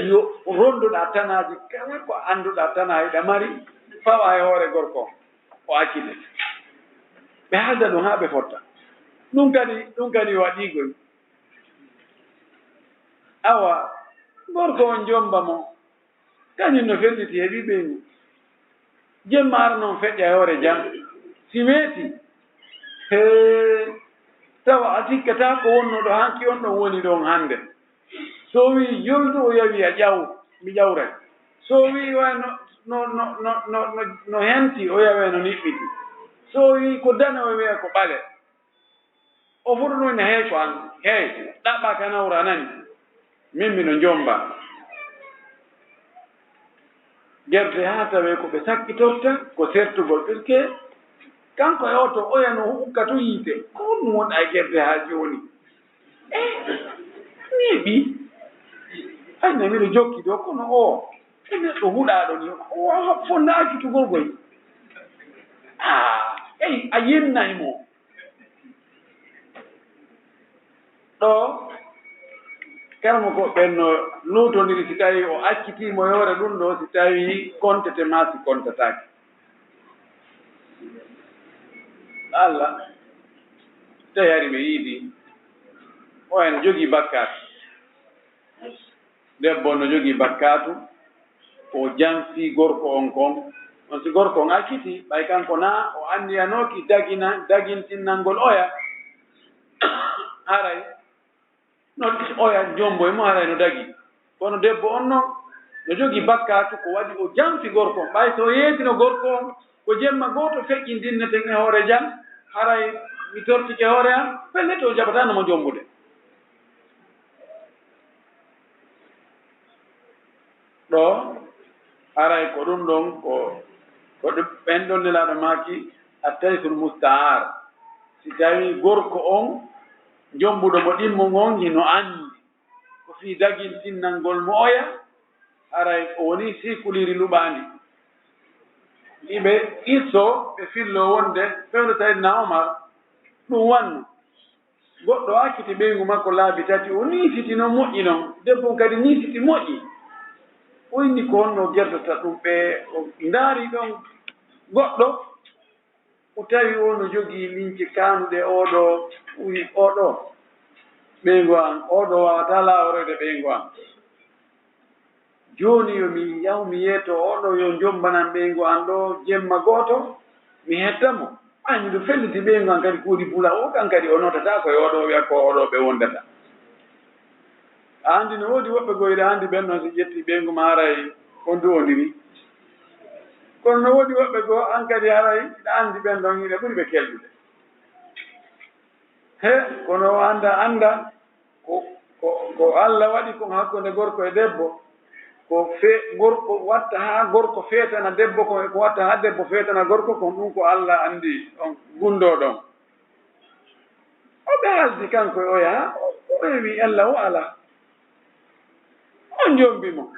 yo ronduɗaa tanaaji kala ko annduɗaa tanaa hiɗa mari, fawa e hoore gorko on, o accite. Ɓe haalda ɗum haa ɓe fotta. Ɗum kadi, ɗum kadi waɗii goy. Awa, gorko on jomba mo, kañum no felliti heɓi ɓeyngu. Jemma ara non feƴƴa e hoore jam. Si weeti, hee, tawa a sikkataa ko wonnoo ɗo hanki on ɗon woni ɗon hannde. So o wi'i joldu, o yawi a ƴaw, mi ƴawray. So o wi'i way no, no, no henti, o yawe no niɓɓiti. So o wi'i ko dane, o wi'a ko ɓale. O fotu ɗum ne, hey ko an, hey, ɗaɓɓa ka nawra nani, min mino jomba. Gerde haa tawee ko ɓe sakkitorta, ko sertugol, puisque kanko e oto, oya no hukka to yiite, ko honɗum wonɗa e gerde haa jooni? Eh, neeɓi. Ay, na miɗo jokki ɗo, kono o, e neɗɗo huɗaaɗo ni, o waawa fonnaaki tugol goy. Ah, ey, a yennay mo. Ɗo, karmo ko ɓen no luutondiri si tawii o accitii mo yoore ɗum ɗo, si tawii kontete maa si kontataake. Allah, tawi hari ɓe yiidi, o en jogii bakkaatu. Debbo no jogii bakkaatu, ko o janfii gorko on kon. On si gorko on accitii, ɓay kanko naa o anniyanooki dagina-, dagintinnangol oya, haray no oya jombo e mo, haray no dagii. Kono debbo on non, no jogii bakkaatu ko waɗi o janfi gorko on. Ɓay so o yeetino gorko on, ko jemma gooto feƴƴindinneten e hoore jam, haray mi tortike hoore am, pellet o jaɓataano mo jombude. Ɗo, haray ko ɗum ɗon, ko, ko ɗum, ɓen ɗon Nelaaɗo maaki, Attaysul Musta'ar. Si tawii gorko on, jombuɗo mo ɗimmo ngon, hino anndi ko fii dagintinnangol mo oya, haray o wonii siikuliiri luɓaandi. Iɓe qissoo, ɓe filloo wonde fewndo Sayyidina Omar, ɗum wanno. Goɗɗo acciti ɓeyngu makko laabi tati, o niisiti non moƴƴi non, debbo on kadi niisiti moƴƴi. O inni ko honno o gerdata ɗum, ɓe o ndaari ɗon goɗɗo, o tawi o no jogii lince kaanuɗe, oo ɗoo, o wi'i, oo ɗoo ɓeyngu an, oo ɗoo waawataa laaworoyde ɓeyngu an. Jooni yo mi yahu mi yeeto oo ɗoo, yo jombanan ɓeyngu an ɗoo jemma gooto, mi hetta mo. Ay, miɗo felliti ɓeyngu an kadi kuuɗi bula, o kan kadi o notataa ko e oo ɗoo, o wi'a ko oo ɗoo ɓe wondata. A anndi no woodi woɓɓe goo, hiɗa anndi ɓen ɗon si ƴetti ɓeyngu maa haray on duwondiri. Kono no woodi woɓɓe goo, an kadi haray hiɗa anndi ɓen ɗon hiɗa ɓuri ɓe kelɗude. He, kono o annda, annda. Ko, ko, ko Alla waɗi kon hakkunde gorko e debbo, ko fe-, gorko watta haa gorko feetana debbo kon, e ko watta haa debbo feetana gorko kon, ɗum ko Alla anndi on gundoo ɗon. O ɓe haaldi kanko e oya, o, o rewi Alla o alaa. On jombi mo.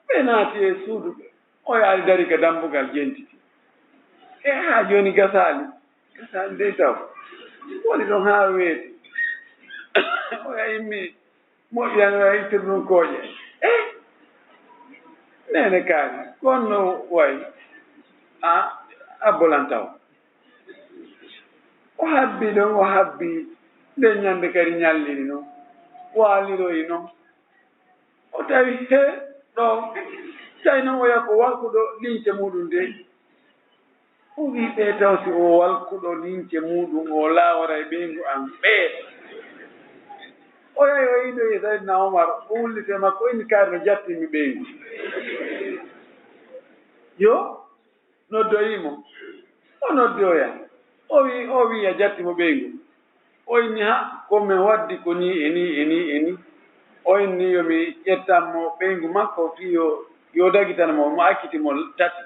Ɓe naati e suudu, ɓe, o yaari dari ka dambugal jentiti. E haa jooni gasaali, gasaali dey taw. Woni ɗon haa weeti. O yaa immi, moƴƴan o yaa ittir ɗum kooƴe. E neene kaani, ko honno wayi? A, a bolan taw. O habbi ɗon, o habbi. Nden ñande kadi ñalliri non, waaliroyi non. O tawi he ɗo, tawi non oya ko walkuɗo lince muuɗum dey. O wi'i ɓe taw si o walkuɗo lince muuɗum, o laaworay ɓeyngu an ɓee. O yahi o yiidoyi e Sayyidina Omar, o wulliti e makko, o inni, "Kaari no jattinmi ɓeyngu." Yo, noddoyi mo. O noddoya. O wi'i, o wi'i, "A jatti mo ɓeyngu." O inni, "Ha, ko men waddi ko nii e nii e nii e nii." O inni, "Yo mi ƴettan mo ɓeyngu makko fii yo, yo dagitan mo, mo acciti mo tati."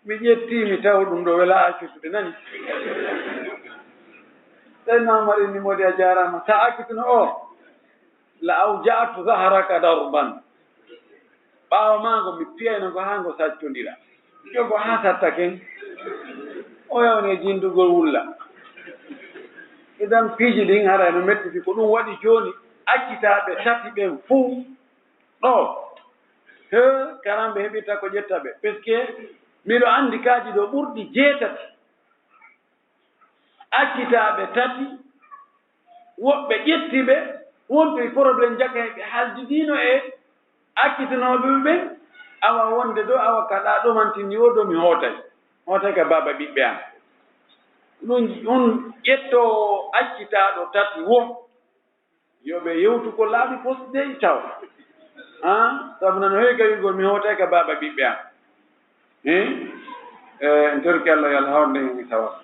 Mi ƴetti, mi tawi ɗum ɗo welaa accitude, nani? Seydina Umar inni, "Moodi, a jaaraama. Sa accituno o, la awja'tu zahraka darban." Ɓaawo maa ngo, mi piyayno ngo haa ngo sattondira. Jogo haa satta ken. O yawni e jindugol wulla. Idan piiji ɗin haray no mettiti. Ko ɗum waɗi jooni accitaaɓe tati ɓen fuu ɗo. He, karamɓe heɓirta ko ƴetta ɓe. Parce que miɗo anndi kaaji ɗo ɓurɗi jeetati. Accitaaɓe tati, woɓɓe ƴetti ɓe, wontoyi problème jaka e ɓe haldidiino e accitinooɓe ɓe ɓen, awa wonde ɗo, awa ka ɗa ɗomantinni o ɗo mi hootay. Hootay ka baaba ɓiɓɓe am. Ɗum, ɗum ƴettoowo accitaaɗo tati wo. Yo ɓe yewtu ko laaɓi posɗe taw. Ah, sabu nano hewi ka wi'ugol mi hootay ka baaba ɓiɓɓe am. Eh? Eh, en torki Allah yo Allah hawrde en e tawa.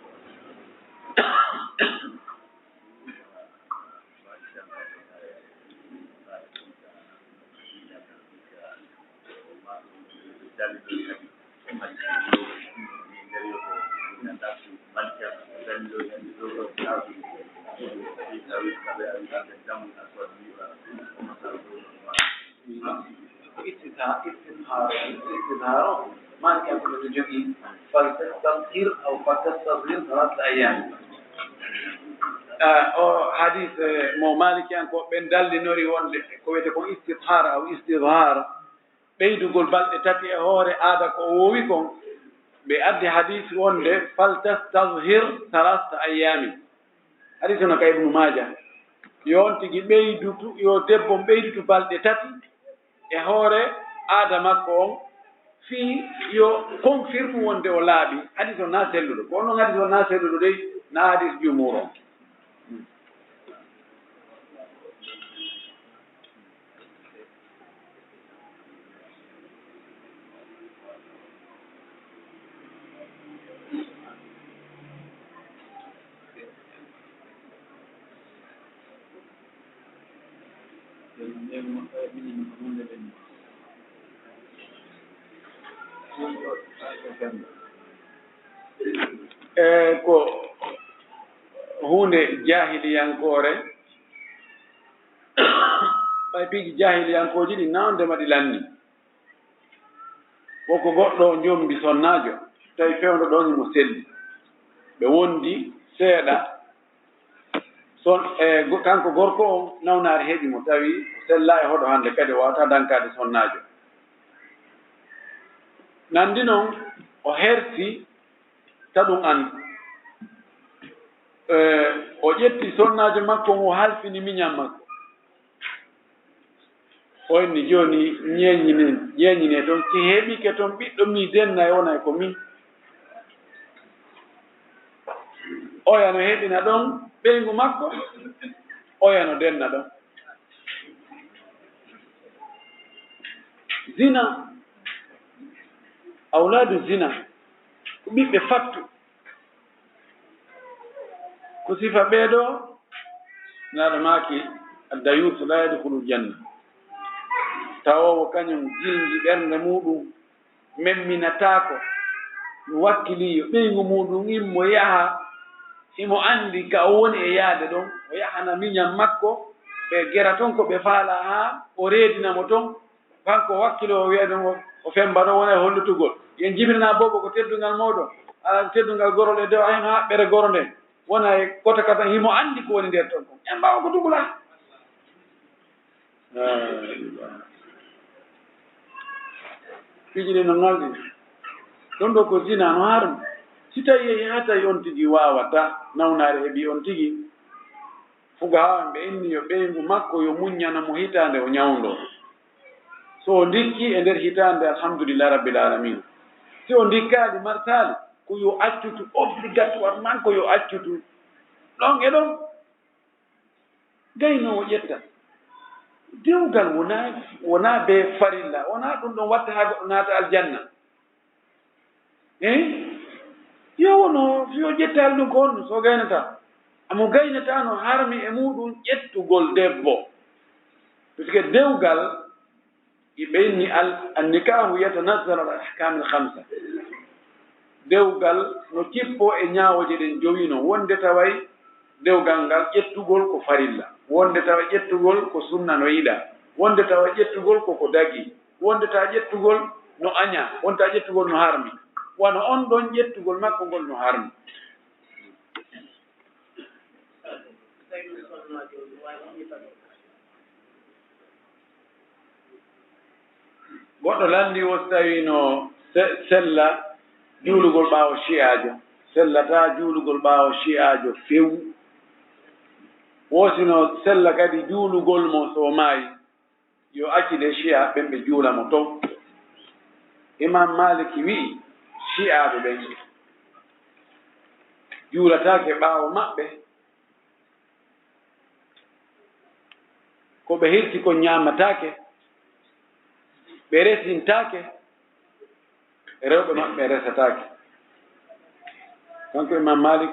Ko istitha-, istithara, istithara, maa en ko ɓe jogii, "Fal tastazhir aw fal tastazhir thalathata ayyam." Ah, o hadis, eh, mo Maalikiyankooɓe ɓen dallinori wonde ko wiyetee kon istithara aw istidhar, ɓeydugol balɗe tati e hoore aada ko o woowi kon, ɓe addi hadis wonde, "Fal tastazhir thalathata ayyamin." Hadis on ka Ibnu Maaja. Yo on tigi ɓeydutu, yo debbo on ɓeydutu balɗe tati e hoore aada makko on, fii yo confirme wonde o laaɓi. Hadis on na selluɗo. Ko on non hadis on na selluɗo dey, na hadis jumhur on. E ko huunde jaahiliyankoore, ɓay piiji jaahiliyankooji ɗin na on ndema ɗi lanni. Wo ko goɗɗo on jombi sonnaajo, tawi fewndo ɗon himo selli. Ɓe wondi seeɗa, son-, e, go-, kanko gorko on, nawnaare heɓi mo, tawi o sellaa e hoɗo hande, kadi o waawataa dankaade sonnaajo. Nandi non, o herti ta ɗum an. E, o ƴetti sonnaajo makko on, o halfini miñan makko. O inni, "Jooni, ñeeñinen, ñeeñinee ton, si heɓike ton ɓiɗɗo, mi dennay, wonay ko min." Oya no heɓina ɗon ɓeyngu makko, oya no denna ɗon. Zina, awlaadu zina, ko ɓiɓɓe fattu. Ko sifa ɓee ɗoo, Nelaaɗo maaki, "Ad-dayuusu laa yadkhulul janna." Tawoowo kañum jilngi ɓernde muuɗum, memminataako, wakkiliijo, ɓeyngu muuɗum immo yaha, himo anndi ka o woni e yaade ɗon, o yahana miñan makko, ɓe gera ton ko ɓe faalaa haa o reedina mo ton, Kanko wakkiloo o wi'a ɗum o, o femmba ɗon, wona e hollitugol. Yen jibinanaa boobo ko teddungal mooɗon, alaa ko teddungal gorol e dow, a hino haɓɓere goro nden. Wona e kota kata, himo anndi ko woni nder ton kon. En mbaawa ko dugula. Piiji ɗin no ŋalɗi. Ɗon ɗoo ko zina, no haram. Si tawi yehi haa tawi on tigi waawataa, nawnaare heɓi on tigi, Fuqahaa en ɓe inni yo ɓeyngu makko yo muññano mo hitaande o ñawndoo. So o ndikkii e nder hitaande, alhamdulillahi rabbil aalamiin. Si o ndikkaali, martaali, ko yo accutu, obligatoirement ko yo accutu. Ɗon e ɗon, gaynoowo ƴetta. Dewgal wonaa, wonaa bee farilla, wonaa ɗum ɗon watta haa goɗɗo naata aljanna. Eh? Yo wono, si o ƴettaali ɗum ko honno, so o gaynataa? Mo gaynataano harmi e muuɗum ƴettugol debbo. Puisque dewgal, hiɓe inni al-, annikaahu yatanazzalu ala ahkaamil khamsa. Dewgal no cippoo e ñaawooje ɗen jowi non. Wonde taway dewgal ngal ƴettugol ko farilla. Wonde tawa ƴettugol ko sunna no yiɗaa. Wonde tawa ƴettugol ko ko dagii. Wonde tawa ƴettugol no añaa. Wonde tawa ƴettugol no harmi. Wano on ɗon ƴettugol makko ngol no harmi. Goɗɗo lanndii wo si tawii no se-, sella juulugol ɓaawo ci'aajo, sellataa juulugol ɓaawo ci'aajo few. Wo si no sella kadi juulugol mo so o maayi. Yo accu de ci'aa ɓen ɓe juula mo ton. Imam Maaliki wi'i, ci'aaɓe ɓen juulataake ɓaawo maɓɓe. Ko ɓe hirti kon ñaamataake, ɓe resintaake. Rewɓe maɓɓe resataake. Kanko Imam Malik,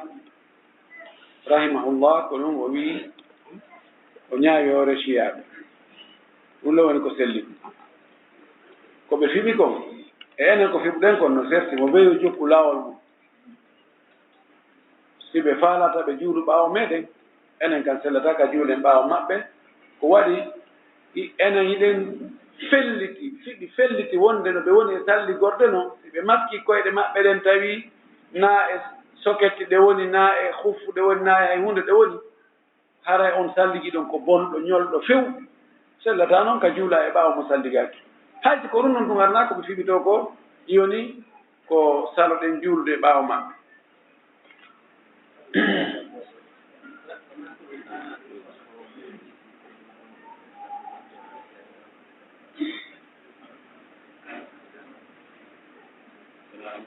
rahimahullah, ko ɗun o wi'i, o ñaawi hoore ci'aaɓe. Ɗun le woni ko selli. Ko ɓe fiɓi kon, e enen ko fiɓɗen kon no serti, mo bee yo jokku laawol mum. Si ɓe faalata ɓe juulu ɓaawo meɗen, enen kan sellataa ka juulen ɓaawo maɓɓe. Ko waɗi i-, enen hiɗen felliti, fiɗi felliti wonde no ɓe woni e salligorde non, si ɓe maski koyɗe maɓɓe ɗen tawi naa e soketi ɗe woni, naa e huffu ɗe woni, naa e hay huunde ɗe woni, haray on salligi ɗon ko bonɗo, ñolɗo few. Sellataa non ka juula e ɓaawo mo salligaaki. Hay si ko ɗun non tun arnaa ko ɓe fiɓitoo ko, yoni ko saloɗen juulude ɓaawo maɓɓe.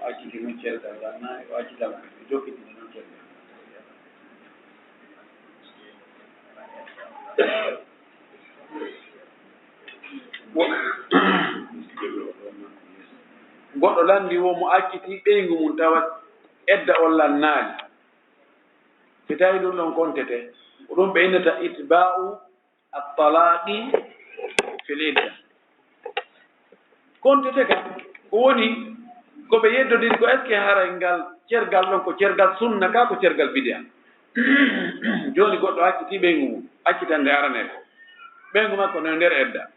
O acciti non cergal ngal, naa o accitama, o jokkitini non cergal. Goɗɗo lanndii wo mo accitii ɓeyngu mum tawa edda on lannaali. Si tawii ɗun ɗon kontete, ko ɗun ɓe innata itbaa'u at-talaaqi fil idda. Kontete ka, ko woni ko ɓe yeddodiri ko, est-ce que haray ngal cergal ɗon ko cergal sunna ka ko cergal bid'a? Jooni goɗɗo accitii ɓeyngu mum, accitannde aranere. Ɓeyngu makko no e nder edda.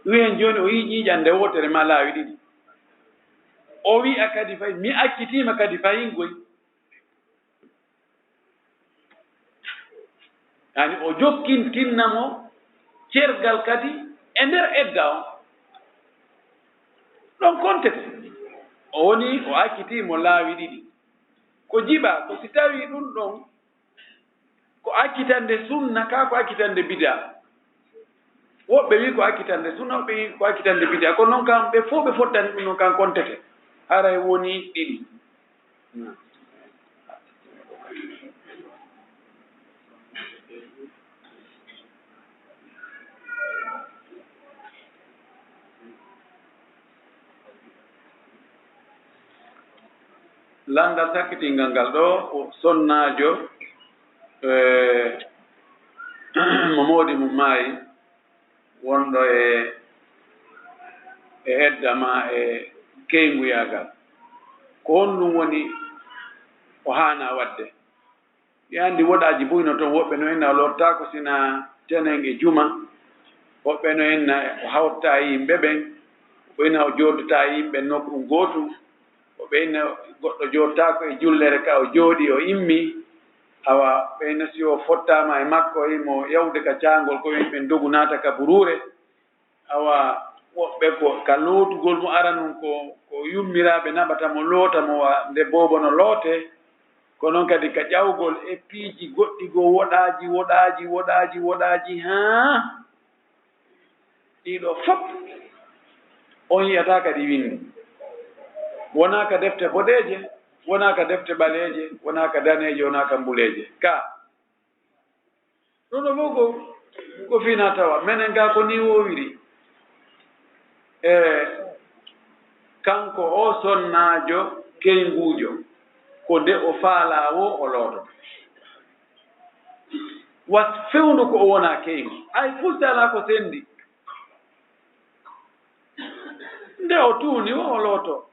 Wi'en jooni o yi'i ƴiiƴannde wootere maa laawi ɗiɗi. O wi'a kadi fay, "Mi accitiima kadi fahin goy." Yani o jokkintinna mo cergal kadi e nder edda on. Ɗon kontete. O woni o accitii mo laawi ɗiɗi. Ko jiɓa, ko si tawii ɗun ɗon ko accitannde sunna, kaa ko accitannde bid'a. Woɓɓe wi'i ko accitannde sunna, woɓɓe wi'i ko accitannde bid'a. Kono non kam, ɓe fow ɓe fottani ɗun non kam kontete. Haray woni ɗiɗi. Lanndal sakkitingal ngal ɗoo, o sonnaajo, e, mo moodi mum maayi, wonɗo e, e edda maa e keynguyagal. Ko honɗun woni o haanaa waɗde? Ɗi anndi woɗaaji buy no ton, woɓɓe no inna o lortaako sina tenen e juma, woɓɓe no inna o hawtataa e yimɓe ɓen, woɓɓe inna o jooɗotaa e yimɓe nokku gootu, woɓɓe inna goɗɗo jooɗotaako e jullere ka o jooɗii o immii, awa ɓe inna si o fottaama e makko e mo yawde ka caangol ko yimɓe ndogu naata ka buruure. Awa, woɓɓe ko ka lootugol mo aranun ko, ko yummiraaɓe naɓata mo, loota mo wa nde boobo no lootee. Ko non kadi ka ƴawgol e piiji goɗɗi goo woɗaaji, woɗaaji, woɗaaji, woɗaaji, haa ɗii ɗoo fof on yi'ataa ka ɗi winndi. Wonaa ka defte boɗeeje, wonaa ka defte ɓaleeje, wonaa ka daneeje, wonaa ka mbuleeje. Ka Ɗun ɗoo fow ko, ko fii na tawa menen gaa ko nii woowiri. E kanko oo sonnaajo keynguujo, Ko nde o faalaa woo o loototo. Wa fewndu ko o wonaa keyngu. Hay fuste alaa ko senndi. Nde o tuuni woo o looto.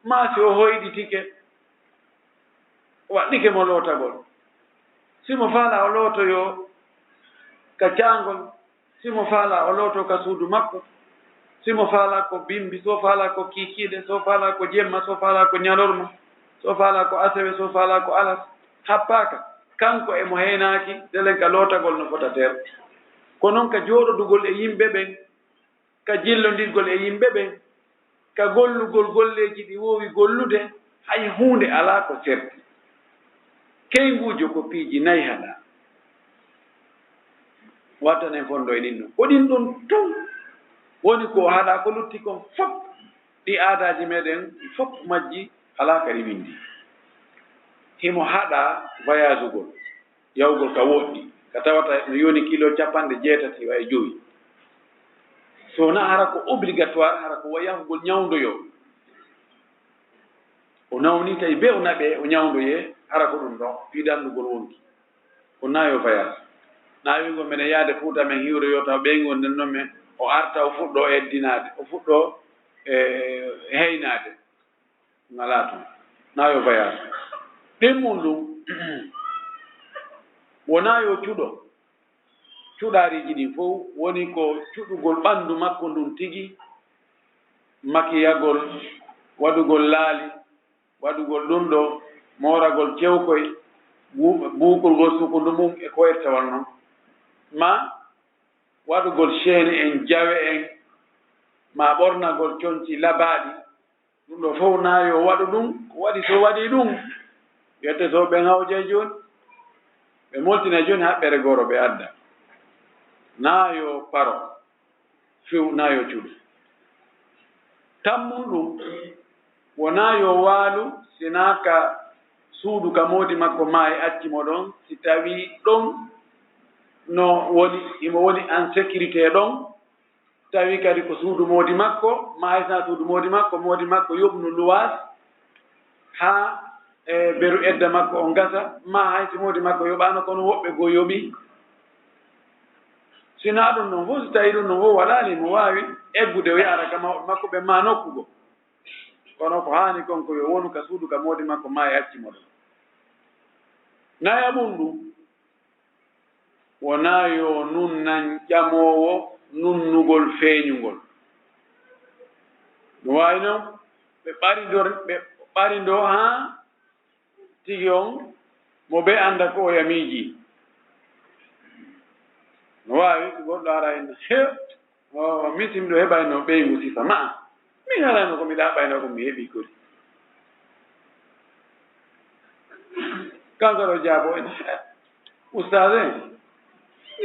Maa si o hoyɗitike, waɗɗike mo lootagol. Si mo faalaa o lootoyoo ka caangol, si mo faalaa o lootoo ka suudu makko, si mo faalaa ko bimbi, si o faalaa ko kiikiiɗe, si o faalaa ko jemma, si o faalaa ko ɲalorma, si o faalaa ko asewe, si o faalaa ko alas, happaaka. Kanko e mo heynaaki, delen ka lootagol no fota ter. Ko non ka jooɗodugol e yimɓe ɓen, ka jillondirgol e yimɓe ɓen, ka gollugol golleeji ɗi woowi gollude, hay huunde alaa ko serti. Keynguujo ko piiji nay haɗaa. Wattanen fondo e ɗin ɗon. Ko ɗin ɗon tun woni ko o haɗaa, ko lutti kon fof, ɗi aadaaji meɗen, fof majji alaa ka ɗi windi. Himo haɗaa voyageugol. Yahugol ka woɗɗi, ka tawata no yoni kilo capanɗe jeetati wa e jowi. So wonaa hara ko obligatoire, hara ko wa yahugol ɲawndoyoo. O nawni tawi bee o naɓee, o ɲawndoyee, hara ko ɗum ɗon, fii danndugol wonki. Ko naayo voyage. Naayo wi'ugol menen yaade Fuuta men hiwroyoo taw ɓeyngu nden non men, o arta o fuɗɗoo eddinaade, o fuɗɗoo, e, heynaade. Ngalaa ton. Naayo voyage. Ɗimmun ɗum, wonaa yo cuɗo. Cuɗaariiji ɗin fow woni ko cuɗugol ɓanndu makko ndun tigi, makiyagol, waɗugol laali, waɗugol ɗum ɗo, mooragol cewkoy, bu-, buukurgol sukundu mum e ko wayrata won non. Maa waɗugol ceeni en, jawe en, maa ɓornagol conci labaaɗi, ɗum ɗo fow naayo waɗu ɗum, ko waɗi so waɗii ɗum, wiyete so ɓen hawjay jooni, ɓe moltina jooni haɓɓere goro ɓe adda. Naayo paro, few naayo cuɗu. Tammun ɗum, wonaa yo waalu, sinaa ka suudu ka moodi makko maayi acci mo ɗon, si tawii ɗon no woni, himo woni en sécurité ɗon, tawi kadi ko suudu moodi makko, maa hay sinaa suudu moodi makko, moodi makko yoɓnu luwaas haa, e, beru edda makko on gasa, maa hay si moodi makko yoɓaano, kono woɓɓe goo yoɓi. Sinaa ɗum ɗon fow, si tawii ɗum ɗon fow waɗaali, mo waawi eggude o yahara ka mawɓe makko ɓen maa nokku goo. Kono ko haani kon ko yo wonu ka suudu ka moodi makko maa e acci mo ɗon. Nayaɓun ɗum, wonaa yo nunnan ƴamoowo nunnugol feeɲungol. No waawi non ɓe ɓarindor-, ɓe ɓarindoo haa tigi on mo ɓe annda ko o ya miijii. No waawi goɗɗo ara inna, he, o, min si miɗo heɓayno ɓeyngu sifa maa. Min halayno ko mi ɗaɓɓayno ko mi heɓi kodi. Kanko ɗo jaabo en. Ustaaz en,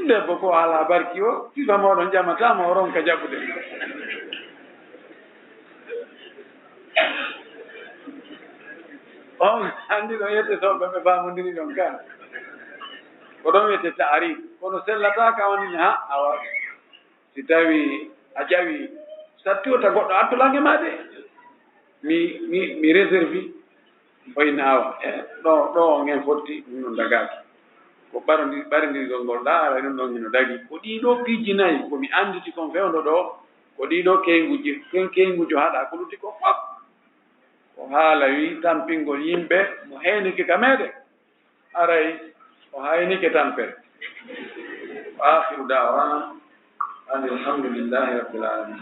debbo ko alaa barki o, sifa mooɗon ƴamata mo o ronka jaɓude. On anndi ɗo yette soɓɓe ɓe faamondiri ɗon kan. Ko ɗon wiyete taarif. Kono sellata ka woni ha awa. Si tawii a ƴawii sattiwta goɗɗo artu lange maa de, mi, mi, mi réserve, o inna awa, e, ɗo, ɗo on en fotti, ɗum ɗon dagaaki. Ko ɓarondi-, ɓarindirgol ngol ɗaa, aray ɗum ɗon hino dagi. Ko ɗii ɗoo piiji nayi, ko mi annditi kon fewndo ɗoo, ko ɗii ɗoo keynguuji, ken keynguujo haɗaa, ko lutti ko fof. Ko haala wii tampingol yimɓe, mo heynike ka meɗen. Aray, o haynike tampere. Wa akhiru da'wana anil hamdulillahi rabbil alamin.